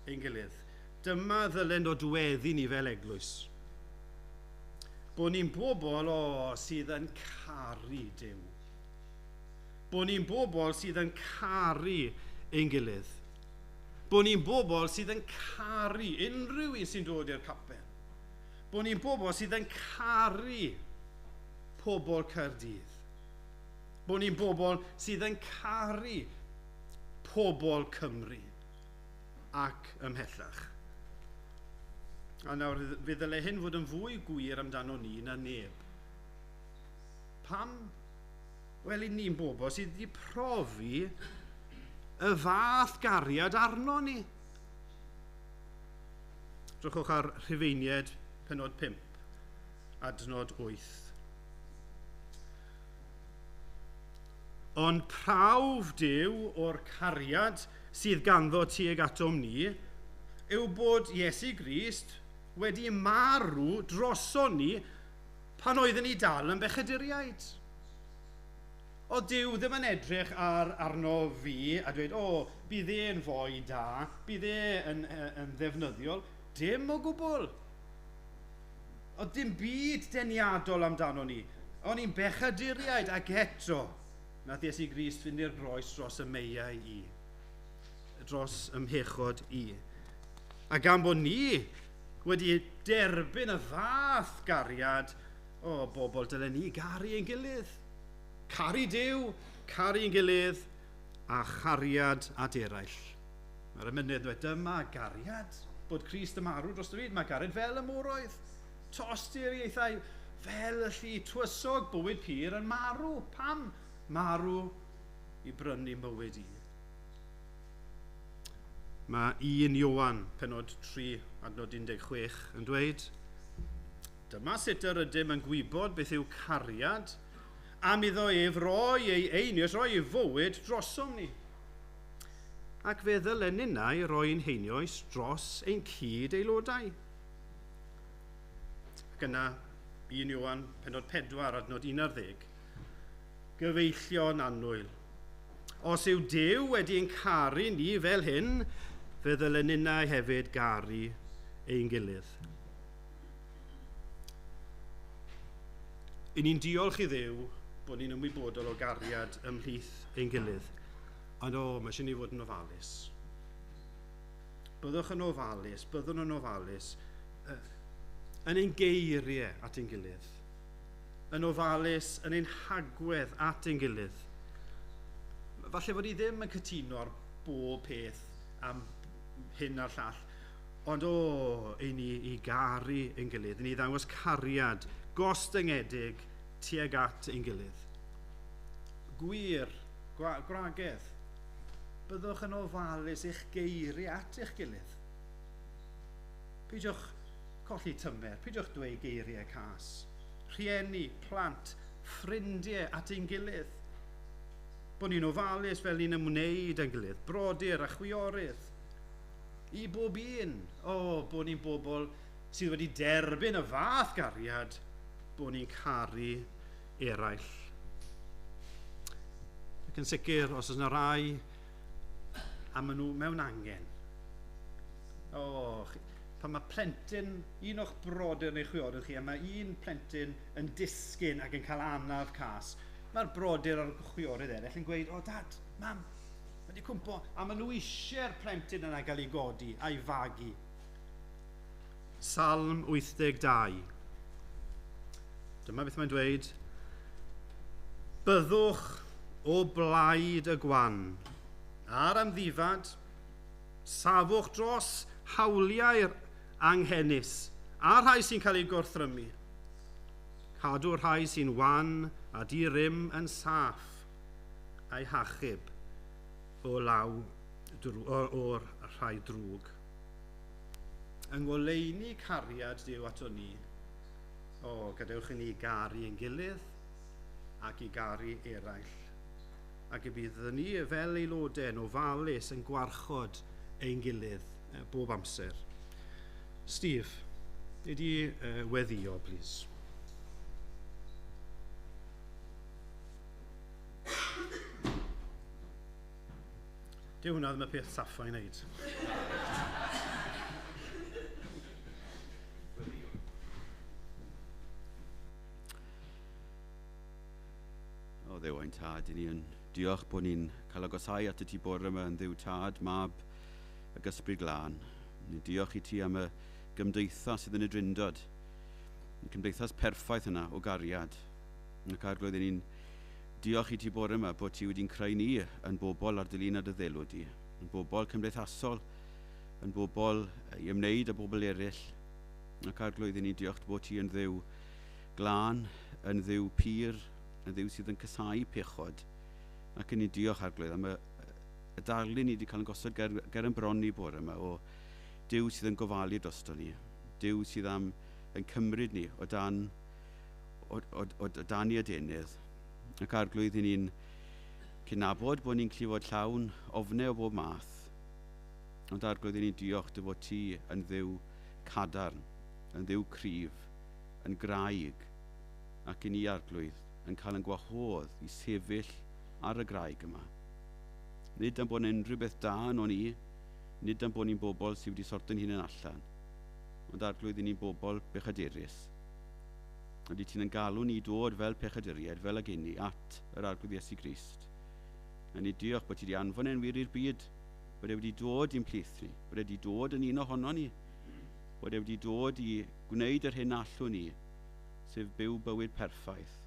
Speaker 2: ein gilydd. Dyma ddylen nodweddu ni fel eglwys. Bod ni'n bobl sydd yn caru Duw. Bod ni'n bobl sydd yn caru ein gilydd. Bod ni'n bobl sydd yn caru unrhyw un sy'n dod i'r capel. Bod ni'n bobl sydd yn caru pobl Caerdydd. Bod ni'n bobl sydd yn caru pobl Cymru ac ymhellach. A nawr, fe ddylai hyn fod yn fwy gwir amdano ni na neb. Pam? Wel, i ni'n bobl sydd wedi profi y fath gariad arno ni. Drychwch ar Rhufeiniaid penod 5, adnod 8. Ond prawf Duw o'r cariad sydd ganddo tuag atom ni yw bod Iesu Grist wedi marw droson ni pan oedden ni dal yn bechaduriaid. O Duw ddim yn edrych arno fi a dweud, o, bydd e'n foi da, bydd e yn ddefnyddiol. Dim o gwbl. O dim byd deniadol amdano ni. O'n i'n bechaduriaid ac eto, nath Iesu Grist fynd i'r groes dros y meiau i, dros y mhechod i. A gan bod ni wedi derbyn y fath gariad, o bobl dylen ni garu ein gilydd. Caru Duw, caru ein gilydd, a chariad at eraill. Mae'r emynydd dweud, dyma gariad, bod Crist yn marw dros y byd, mae gariad fel y moroedd. Tosturiaethau fel y llu tywysog bywyd pur yn marw. Pam? Marw i brynu mywyd i. Mae 1 Ioan, penod 3, adnod 16, yn dweud, dyma sut yr ydym yn gwybod beth yw cariad, am iddo ef roi ei einioes, roi ei fywyd drosom ni. Ac fe ddylen ninnau roi'n heinioes dros ein cyd-aelodau. Ac yna, 1 Ioan, penod 4, adnod 11, gyfeillion annwyl. Os yw Duw wedi'n caru ni fel hyn, fe ddylen ninnau hefyd garu ein gilydd. I ni'n diolch i Dduw bod ni'n ymwybodol o gariad ymhlith ein gilydd. Ond o, mae eisiau ni fod yn ofalus. Byddwch yn ofalus, byddwn yn ofalus yn ein geiriau at ein gilydd. Yn ofalus yn ein hagwedd at ein gilydd. Falle fod ni ddim yn cytuno ar bob peth am hyn a'r llall, ond o, i ni i garu ein gilydd, i ni ddangos cariad gostyngedig tuag at ein gilydd. Gwir, gwragedd, byddwch yn ofalus eich geiriau at eich gilydd. Peidiwch colli tymer, peidiwch dweud geiriau cas. Rhieni, plant, ffrindiau at ein gilydd. Bod ni'n ofalus fel ni'n ymwneud â'n gilydd, brodyr a chwiorydd. I bob un, o, bod ni'n bobl sydd wedi derbyn y fath gariad, bod ni'n caru eraill. Ac yn sicr, os oes yna rai, a maen nhw mewn angen. O, pan mae plentyn, un o'ch brodyr neu chwiorydd chi, a mae un plentyn yn disgyn ac yn cael anaf cas, mae'r brodyr a'r chwiorydd eraill yn gweud, o dad, mam, mae wedi cwmpo, a maen nhw eisiau'r plentyn yna gael ei godi a'i fagu. Salm 82. Dyma beth mae'n dweud. Byddwch o blaid y gwan, a'r amddifad, safwch dros hawliau'r anghenus, a'r rhai sy'n cael eu gorthrymu. Cadw'r rhai sy'n wan a di-rym yn saff a'i hachub o law o'r rhai drwg. Yng ngoleuni cariad Duw ato ni, o, gadewch i ni garu ein gilydd ac i garu eraill. Ac y bydd ni fel aelodau yn ofalus yn gwarchod ein gilydd bob amser. Steve, i di weddio, please. Dyw hwnna ddim y peth saffa i wneud.
Speaker 1: O Dduw ein tad, i ni yn diolch bod ni'n cael agosau at y ti bore yma yn Dduw Tad, Mab ac Ysbryd Glân. Ni'n diolch i ti am y gymdeithas sydd yn y Drindod, y cymdeithas perffaith yna o gariad. Ac Arglwydd, ni'n diolch i ti bore yma bod ti wedi'n creu ni yn bobl ar dy lun a dy ddelw di, yn bobl cymdeithasol, yn bobl i ymwneud â bobl eraill. Ac Arglwydd, ni'n diolch bod ti yn Dduw glân, yn Dduw pur, yn Dduw sydd yn casáu pechod. Ac yn ni'n diolch Arglwydd am y darlun ni wedi cael yn gosod ger yn bron ni bore yma o Duw sydd yn gofalu drosto ni, Duw sydd am yn cymryd ni o dan i adenydd. Ac Arglwydd, i ni'n cydnabod bod ni'n gallu fod llawn ofnau o bob math. Ond Arglwydd, i ni'n diolch dy fod ti yn Dduw cadarn, yn Dduw cryf, yn graig, ac i ni Arglwydd yn cael yn gwahodd i sefyll ar y graig yma. Nid am bod unrhyw beth da yn o'n i, nid am bod ni'n bobl sydd wedi sorto'n hunain allan, ond Arglwydd, i ni'n bobl bechadurus. Ydy ti'n yn galw ni dod fel pechaduriaid, fel ag inni, at yr Arglwydd Iesu Grist. A ni diolch bod ti wedi anfon e'n wir i'r byd, bod e wedi dod i'n plith ni, bod e wedi dod yn un ohono ni, bod e wedi dod i gwneud yr hyn allwn ni, sef byw bywyd perffaith.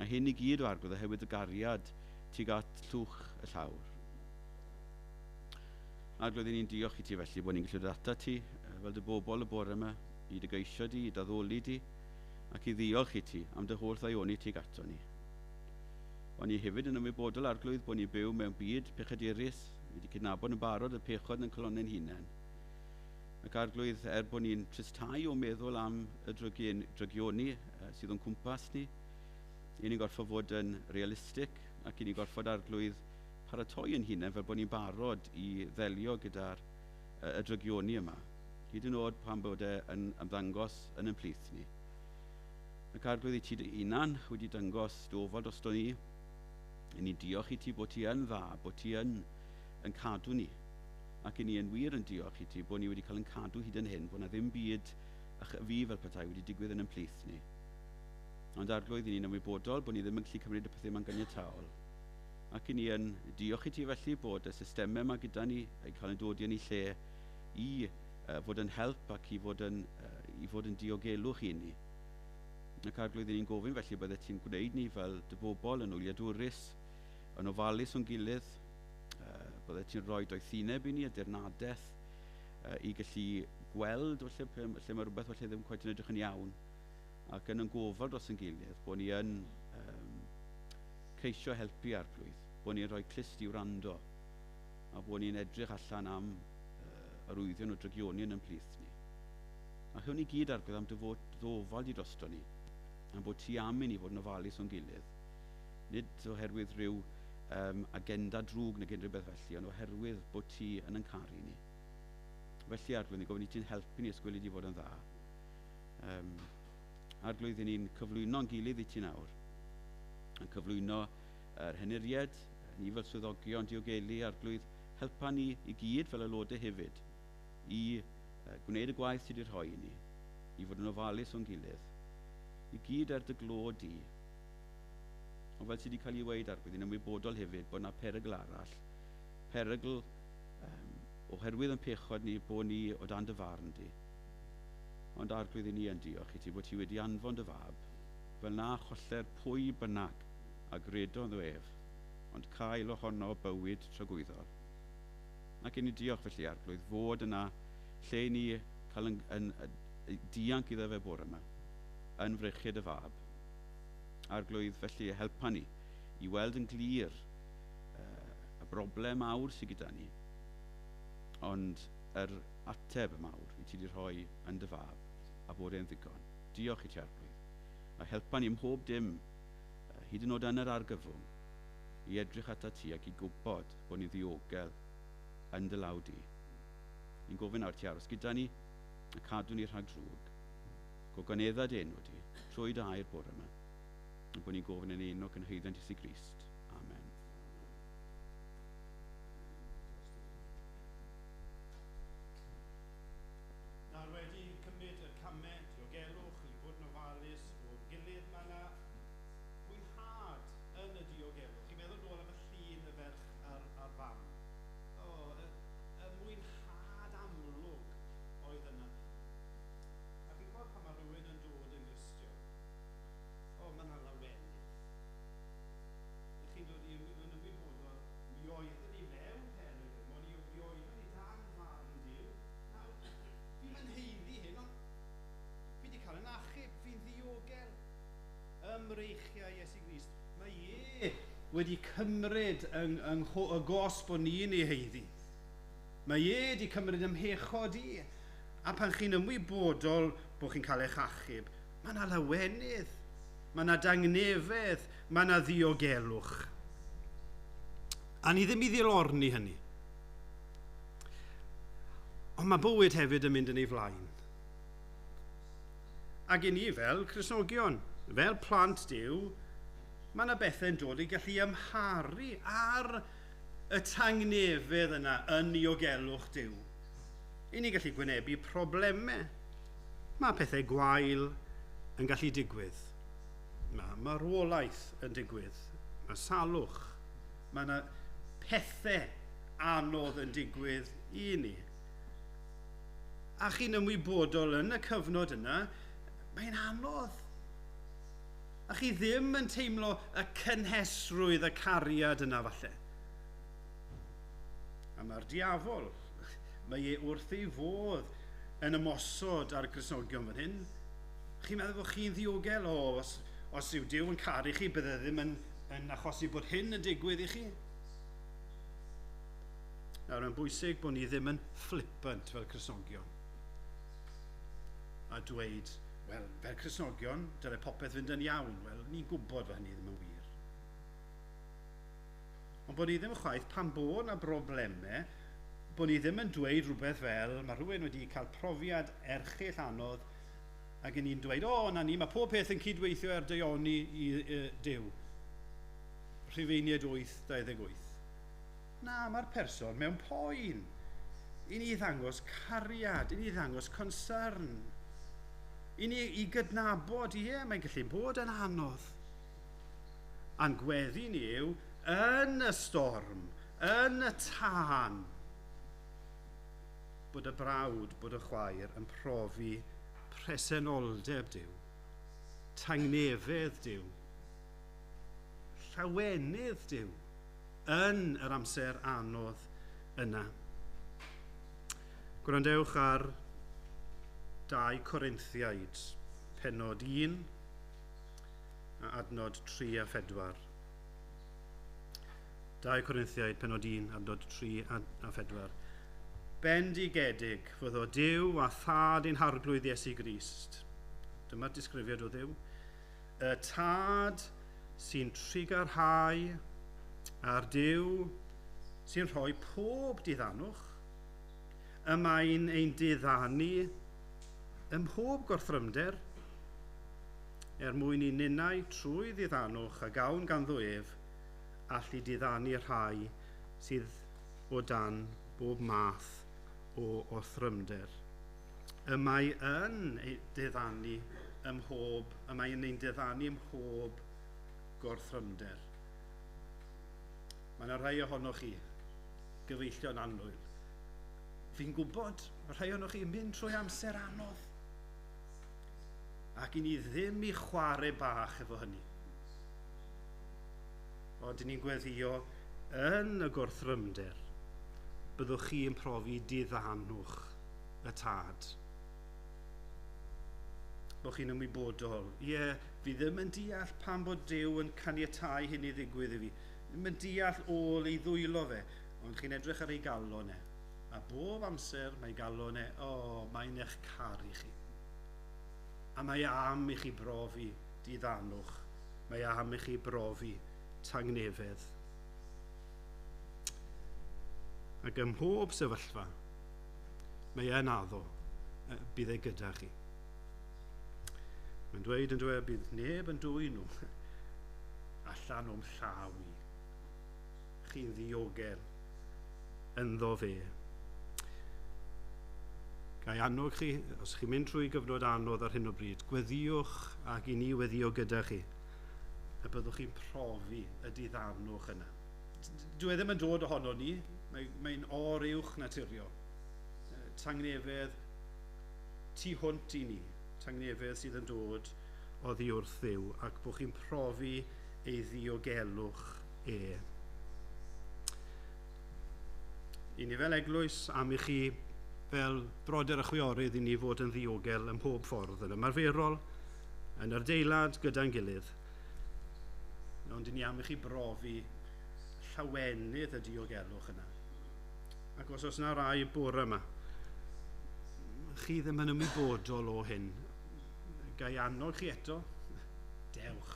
Speaker 1: A hyn i gyd o Arglwydd oherwydd y gariad tuag at llwch y llawr. Arglwydd, ni'n diolch i ti felly bod ni'n gallu dod atat ti fel dy bobl y bore yma, i dy geisio di, i dy addoli di, ac i ddiolch i ti am dy holl ddaioni tuag ato ni. Ond ni hefyd yn ymwybodol Arglwydd bod ni'n byw mewn byd pechadurus, ni wedi cydnabod yn barod y pechod yn calonnau'n hunain. Ac Arglwydd, er bod ni'n tristau o meddwl am y drygioni sydd o'n cwmpas ni, i ni'n gorfod fod yn realistig ac i ni'n gorfod Arglwydd paratoi yn hunain fel bod ni'n barod i ddelio gyda'r y drygioni yma, hyd yn oed pan bod e yn ymddangos yn ein plith ni. Ac Arglwydd, i ti dy hunan wedi dangos dy ofal drosto ni,
Speaker 3: I ni diolch i ti bod ti yn dda, bod ti yn cadw ni. Ac i ni yn wir yn diolch i ti bod ni wedi cael yn cadw hyd yn hyn, bod na ddim byd fi fel petai wedi digwydd yn ein plith ni. Ond Arglwydd, i ni'n ymwybodol bod ni ddim yn gallu cymryd y pethau yma'n ganiataol. Ac i ni yn diolch i ti felly bod y systemau yma gyda ni yn cael ein dod i yn ei lle i fod yn help ac i fod yn diogelwch i ni. Ac Arglwydd, i ni'n gofyn felly byddet ti'n gwneud ni fel dy bobl yn wyliadwrus, yn ofalus o'n gilydd, byddet ti'n rhoi doethineb i ni a dirnadaeth i gallu gweld lle mae rhywbeth falle ddim cweit yn edrych yn iawn, ac yn gofal dros yn gilydd, bod ni yn ceisio helpu Arglwydd, bod ni'n rhoi clust i wrando, a bod ni'n edrych allan am arwyddion o drygioni yn plith ni. A hwn i gyd, Arglwydd, am dy fod ddofal di drosto ni, am bod ti am i ni fod yn ofalus o'n gilydd. Nid oherwydd rhyw agenda drwg neu unrhyw beth felly, ond oherwydd bod ti yn caru ni. Felly, Arglwydd, ni'n gofyn i ti'n helpu ni ysgweli di fod yn dda. Arglwydd, ni'n cyflwyno'n gilydd i ti nawr. Yn cyflwyno yr henuried, ni fel swyddogion diogelu, Arglwydd, helpa ni i gyd fel aelodau hefyd i gwneud y gwaith sydd wedi rhoi i ni, i fod yn ofalus o'n gilydd, i gyd er dy glod di. Ond fel sydd wedi cael ei weid, Arglwydd, ni'n ymwybodol hefyd bod yna perygl arall, perygl oherwydd yn pechod ni bod ni o dan dy farn di. Ond Arglwydd, i ni yn diolch i ti bod ti wedi anfon dy fab, fel na choller pwy bynnag a gredo ynddo ef, ond cael ohono bywyd tragwyddol. Ac i ni diolch felly, Arglwydd, fod yna lle i ni cael yn dianc iddo fe bore yma, yn freichiad y fab. Arglwydd, felly helpa ni i weld yn glir y broblem mawr sydd gyda ni, ond yr ateb mawr i ti wedi rhoi yn dy fab a bod e'n ddigon. Diolch i ti, Arglwydd. A helpa ni ym mhob dim, hyd yn oed yn yr argyfwng, i edrych ata ti ac i gwybod bod ni'n ddiogel yn dy law di. Ni'n gofyn nawr ti aros gyda ni a cadw ni rhag drwg. Gogonedda dy enw di trwy dy air bore yma. A bod ni'n gofyn yn enw cynhaeddiant Iesu Grist. Amen.
Speaker 2: Nawr wedi cymryd y camau diogelwch i fod yn ofalus o'r gilydd, mae yna fwynhad yn y diogelwch. Chi'n meddwl nôl am y llun y ferch a'r fam. O, y mwynhad amlwg oedd yna. A chi'n gwybod pan mae rhywun yn dod yn Gristion, o, mae yna lawenydd. Ych chi'n dod i yn ymwybodol, mi oeddwn ni mewn perygl, mi oeddwn ni dan farn Duw. Nawr, fi'n yn haeddu hyn, ond fi wedi cael yn achub, fi'n ddiogel. Ym mreichiau Iesu Grist. Mae e wedi cymryd y gosb o'n ni'n ei haeddu. Mae e wedi cymryd ymhechod i. A pan chi'n ymwybodol bod chi'n cael eich achub, mae yna lawenydd, mae yna dangnefedd, mae yna ddiogelwch. A ni ddim i ddilorni hynny. Ond mae bywyd hefyd yn mynd yn ei flaen. Ac i ni fel Cristnogion, fel plant Duw, mae yna bethau'n dod i gallu ymharu ar y tangnefedd yna yn niogelwch Duw. I ni gallu gwynebu problemau. Mae pethau gwael yn gallu digwydd. Mae marwolaeth yn digwydd. Mae salwch. Mae yna pethau anodd yn digwydd i ni. A chi'n ymwybodol yn y cyfnod yna, mae'n anodd. A chi ddim yn teimlo y cynhesrwydd, y cariad yna falle. A mae'r diafol, mae e wrth ei fodd yn ymosod ar Gristnogion fan hyn. Chi'n meddwl bod chi'n ddiogel? O, os yw Duw yn caru chi, bydde ddim yn achosi bod hyn yn digwydd i chi. Nawr, mae'n bwysig bod ni ddim yn flippant fel Cristnogion. A dweud, wel, fel Cristnogion, dylai popeth fynd yn iawn. Wel, ni'n gwybod fod hynny ddim yn wir. Ond bod ni ddim chwaith, pan bod yna broblemau, bod ni ddim yn dweud rhywbeth fel, mae rhywun wedi cael profiad erchyll anodd, ac ni'n dweud, o, na ni, mae pob peth yn cydweithio er daioni i Duw. Rhufeiniaid 8:28. Na, mae'r person mewn poen. I ni ddangos cariad, i ni ddangos concern. I ni i gydnabod, ie, mae'n gallu bod yn anodd. A'n gweddi ni yw, yn y storm, yn y tân, bod y brawd, bod y chwaer yn profi presenoldeb Duw, tangnefedd Duw, llawenydd Duw yn yr amser anodd yna. Gwrandewch ar 2 Corinthiaid, pennod 1, a adnod 3 a 4. 2 Corinthiaid, pennod 1, adnod 3 a 4. Bendigedig fyddo Duw a Thad ein Harglwydd Iesu Grist. Dyma'r disgrifiad o Dduw. Y Tad sy'n trugarhau a'r Duw sy'n rhoi pob diddanwch, y mae'n ein diddanu ym mhob gorthrymder, er mwyn i ninnau trwy ddiddanwch a gawn ganddo ef, allu diddanu rhai sydd o dan bob math o orthrymder. Y mae yn ei diddanu ym mhob, y mae yn ein diddanu ym mhob gorthrymder. Mae yna rhai ohonoch chi, gyfeillion annwyl. Fi'n gwybod, mae rhai ohonoch chi yn mynd trwy amser anodd. Ac i ni ddim i chwarae bach efo hynny. Ond i ni'n gweddio yn y gorthrymder, byddwch chi yn profi diddanwch y Tad. Bod chi'n ymwybodol. Ie, fi ddim yn deall pam bod Duw yn caniatáu hyn i ddigwydd i fi. Ddim yn deall ôl ei ddwylo fe, ond chi'n edrych ar ei galon e. A bob amser mae galon e, o, mae'n eich caru chi. A mae am i chi brofi diddanwch. Mae am i chi brofi tangnefedd. Ac ym mhob sefyllfa, mae e'n addo, bydd e gyda chi. Mae'n dweud yn dweud, bydd neb yn dwyn nhw allan o'm llaw i. Chi'n ddiogel ynddo fe. Ga i annog chi, os chi'n mynd trwy gyfnod anodd ar hyn o bryd, gweddiwch ac i ni weddio gyda chi, a byddwch chi'n profi y diddanwch yna. Dyw e ddim yn dod ohono ni, mae'n oruwch naturiol. Tangnefedd tu hwnt i ni, tangnefedd sydd yn dod oddi wrth Dduw, ac bod chi'n profi ei ddiogelwch e. I ni fel eglwys, am i chi fel brodyr a chwiorydd i ni fod yn ddiogel ym mhob ffordd, yn ymarferol, yn yr adeilad gyda'n gilydd. Ond i ni am i chi brofi llawenydd y diogelwch yna. Ac os oes yna rai bore yma, chi ddim yn ymwybodol o hyn, ga i annog chi eto, dewch.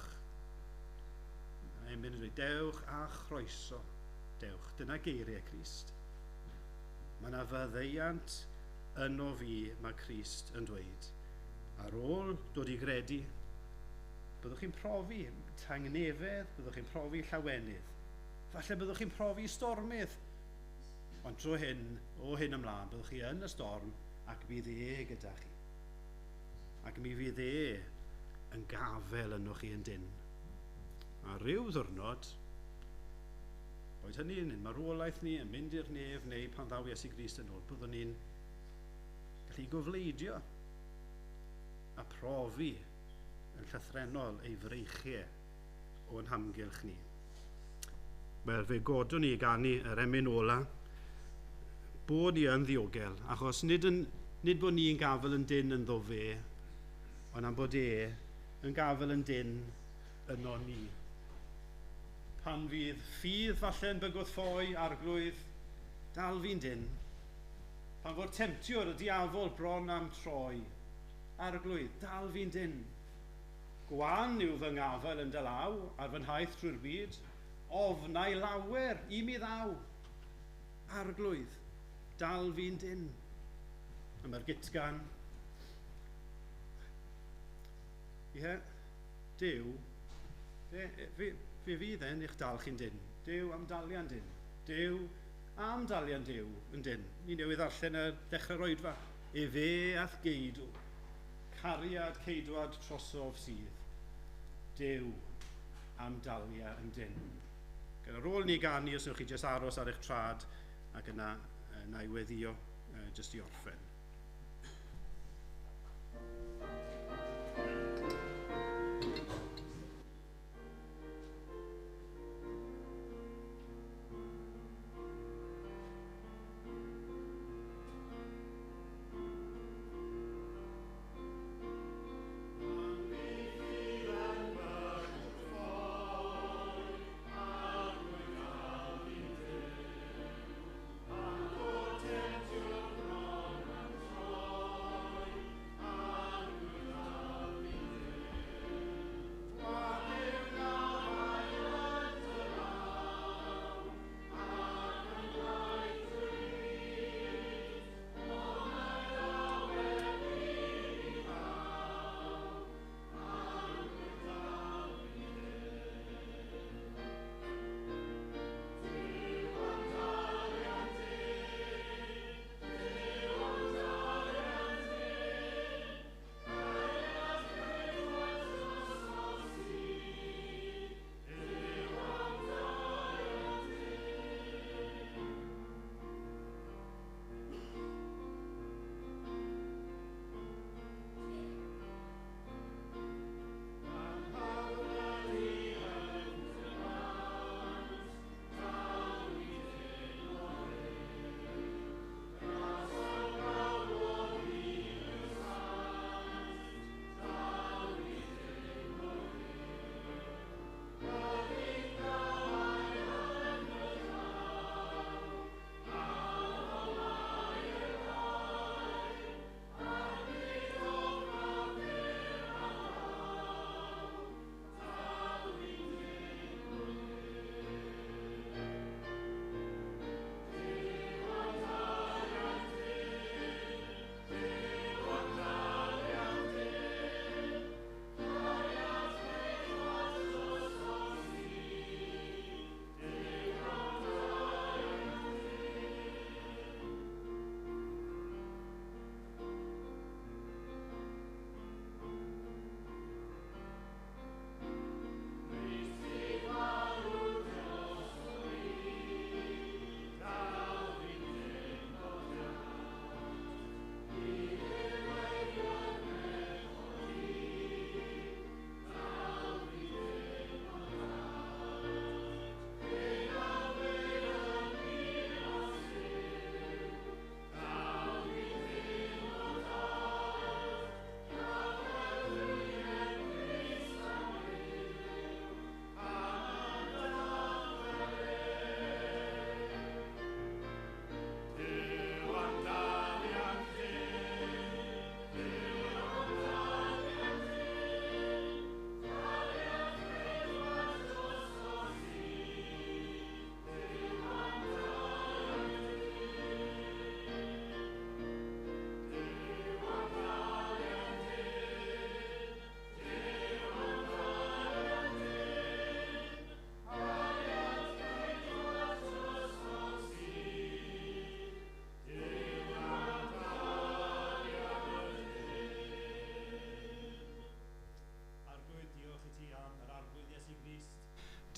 Speaker 2: Mae'n mynd yn dweud, dewch a chroeso, dewch. Dyna geiriau Crist. Mae yna faddeuant yno fi, mae Crist yn dweud. Ar ôl dod i gredu, byddwch chi'n profi tangnefedd, byddwch chi'n profi llawenydd. Falle byddwch chi'n profi stormydd. Ond trwy hyn, o hyn ymlaen, byddwch chi yn y storm ac bydd e gyda chi. Ac mi fydd e yn gafel yno chi yn dyn. A rhyw ddiwrnod, boed hynny yn marwolaeth ni, yn mynd i'r nef, neu pan ddaw Iesu Grist yn ôl, byddwn ni'n gallu gofleidio a profi yn llythrennol ei freichiau o'n hamgylch ni. Wel, fe godwn ni i ganu yr emyn ola, bod ni yn ddiogel, achos nid bod ni'n gafel yn dyn ynddo fe, ond am bod e yn gafel yn dyn yno ni. Pan fydd ffydd falle'n bygwth ffoi, Arglwydd, dal fi'n dyn. Pan fo'r temtiwr y diafol bron am troi, Arglwydd, dal fi'n dyn. Gwan yw fy ngafel yn dy law ar fy nhaith trwy'r byd, ofnau lawer i mi ddaw. Arglwydd, dal fi'n dyn. A mae'r gitgan. Ie, Duw, Fe fydd e'n eich dal chi'n dyn. Duw am dalian dyn. Duw am dalian Duw yn dyn. Ni newydd ddarllen y dechrau'r oedfa. Efe a'th geidw. Cariad ceidwad trosof sydd. Duw am dalia yn dyn. Gyda'r ôl ni ganu, os wnewch chi jyst aros ar eich trad ac yna na i weddio jyst i orffen.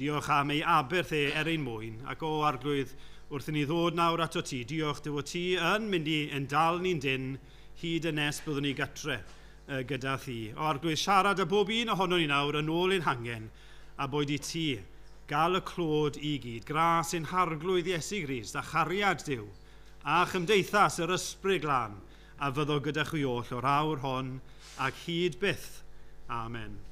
Speaker 2: Diolch am ei aberth e er ein mwyn, ac o Arglwydd, wrth i ni ddod nawr ato ti, diolch dy fod ti yn mynd i yn dal ni'n dyn hyd y nes byddwn ni gatre gyda thi. O Arglwydd, siarad â bob un ohono ni nawr yn ôl ein hangen, a boed i ti gael y clod i gyd. Gras ein Harglwydd Iesu Grist a chariad Duw, a chymdeithas yr Ysbryd Glân, a fyddo gyda chwi oll o'r awr hon ac hyd byth. Amen.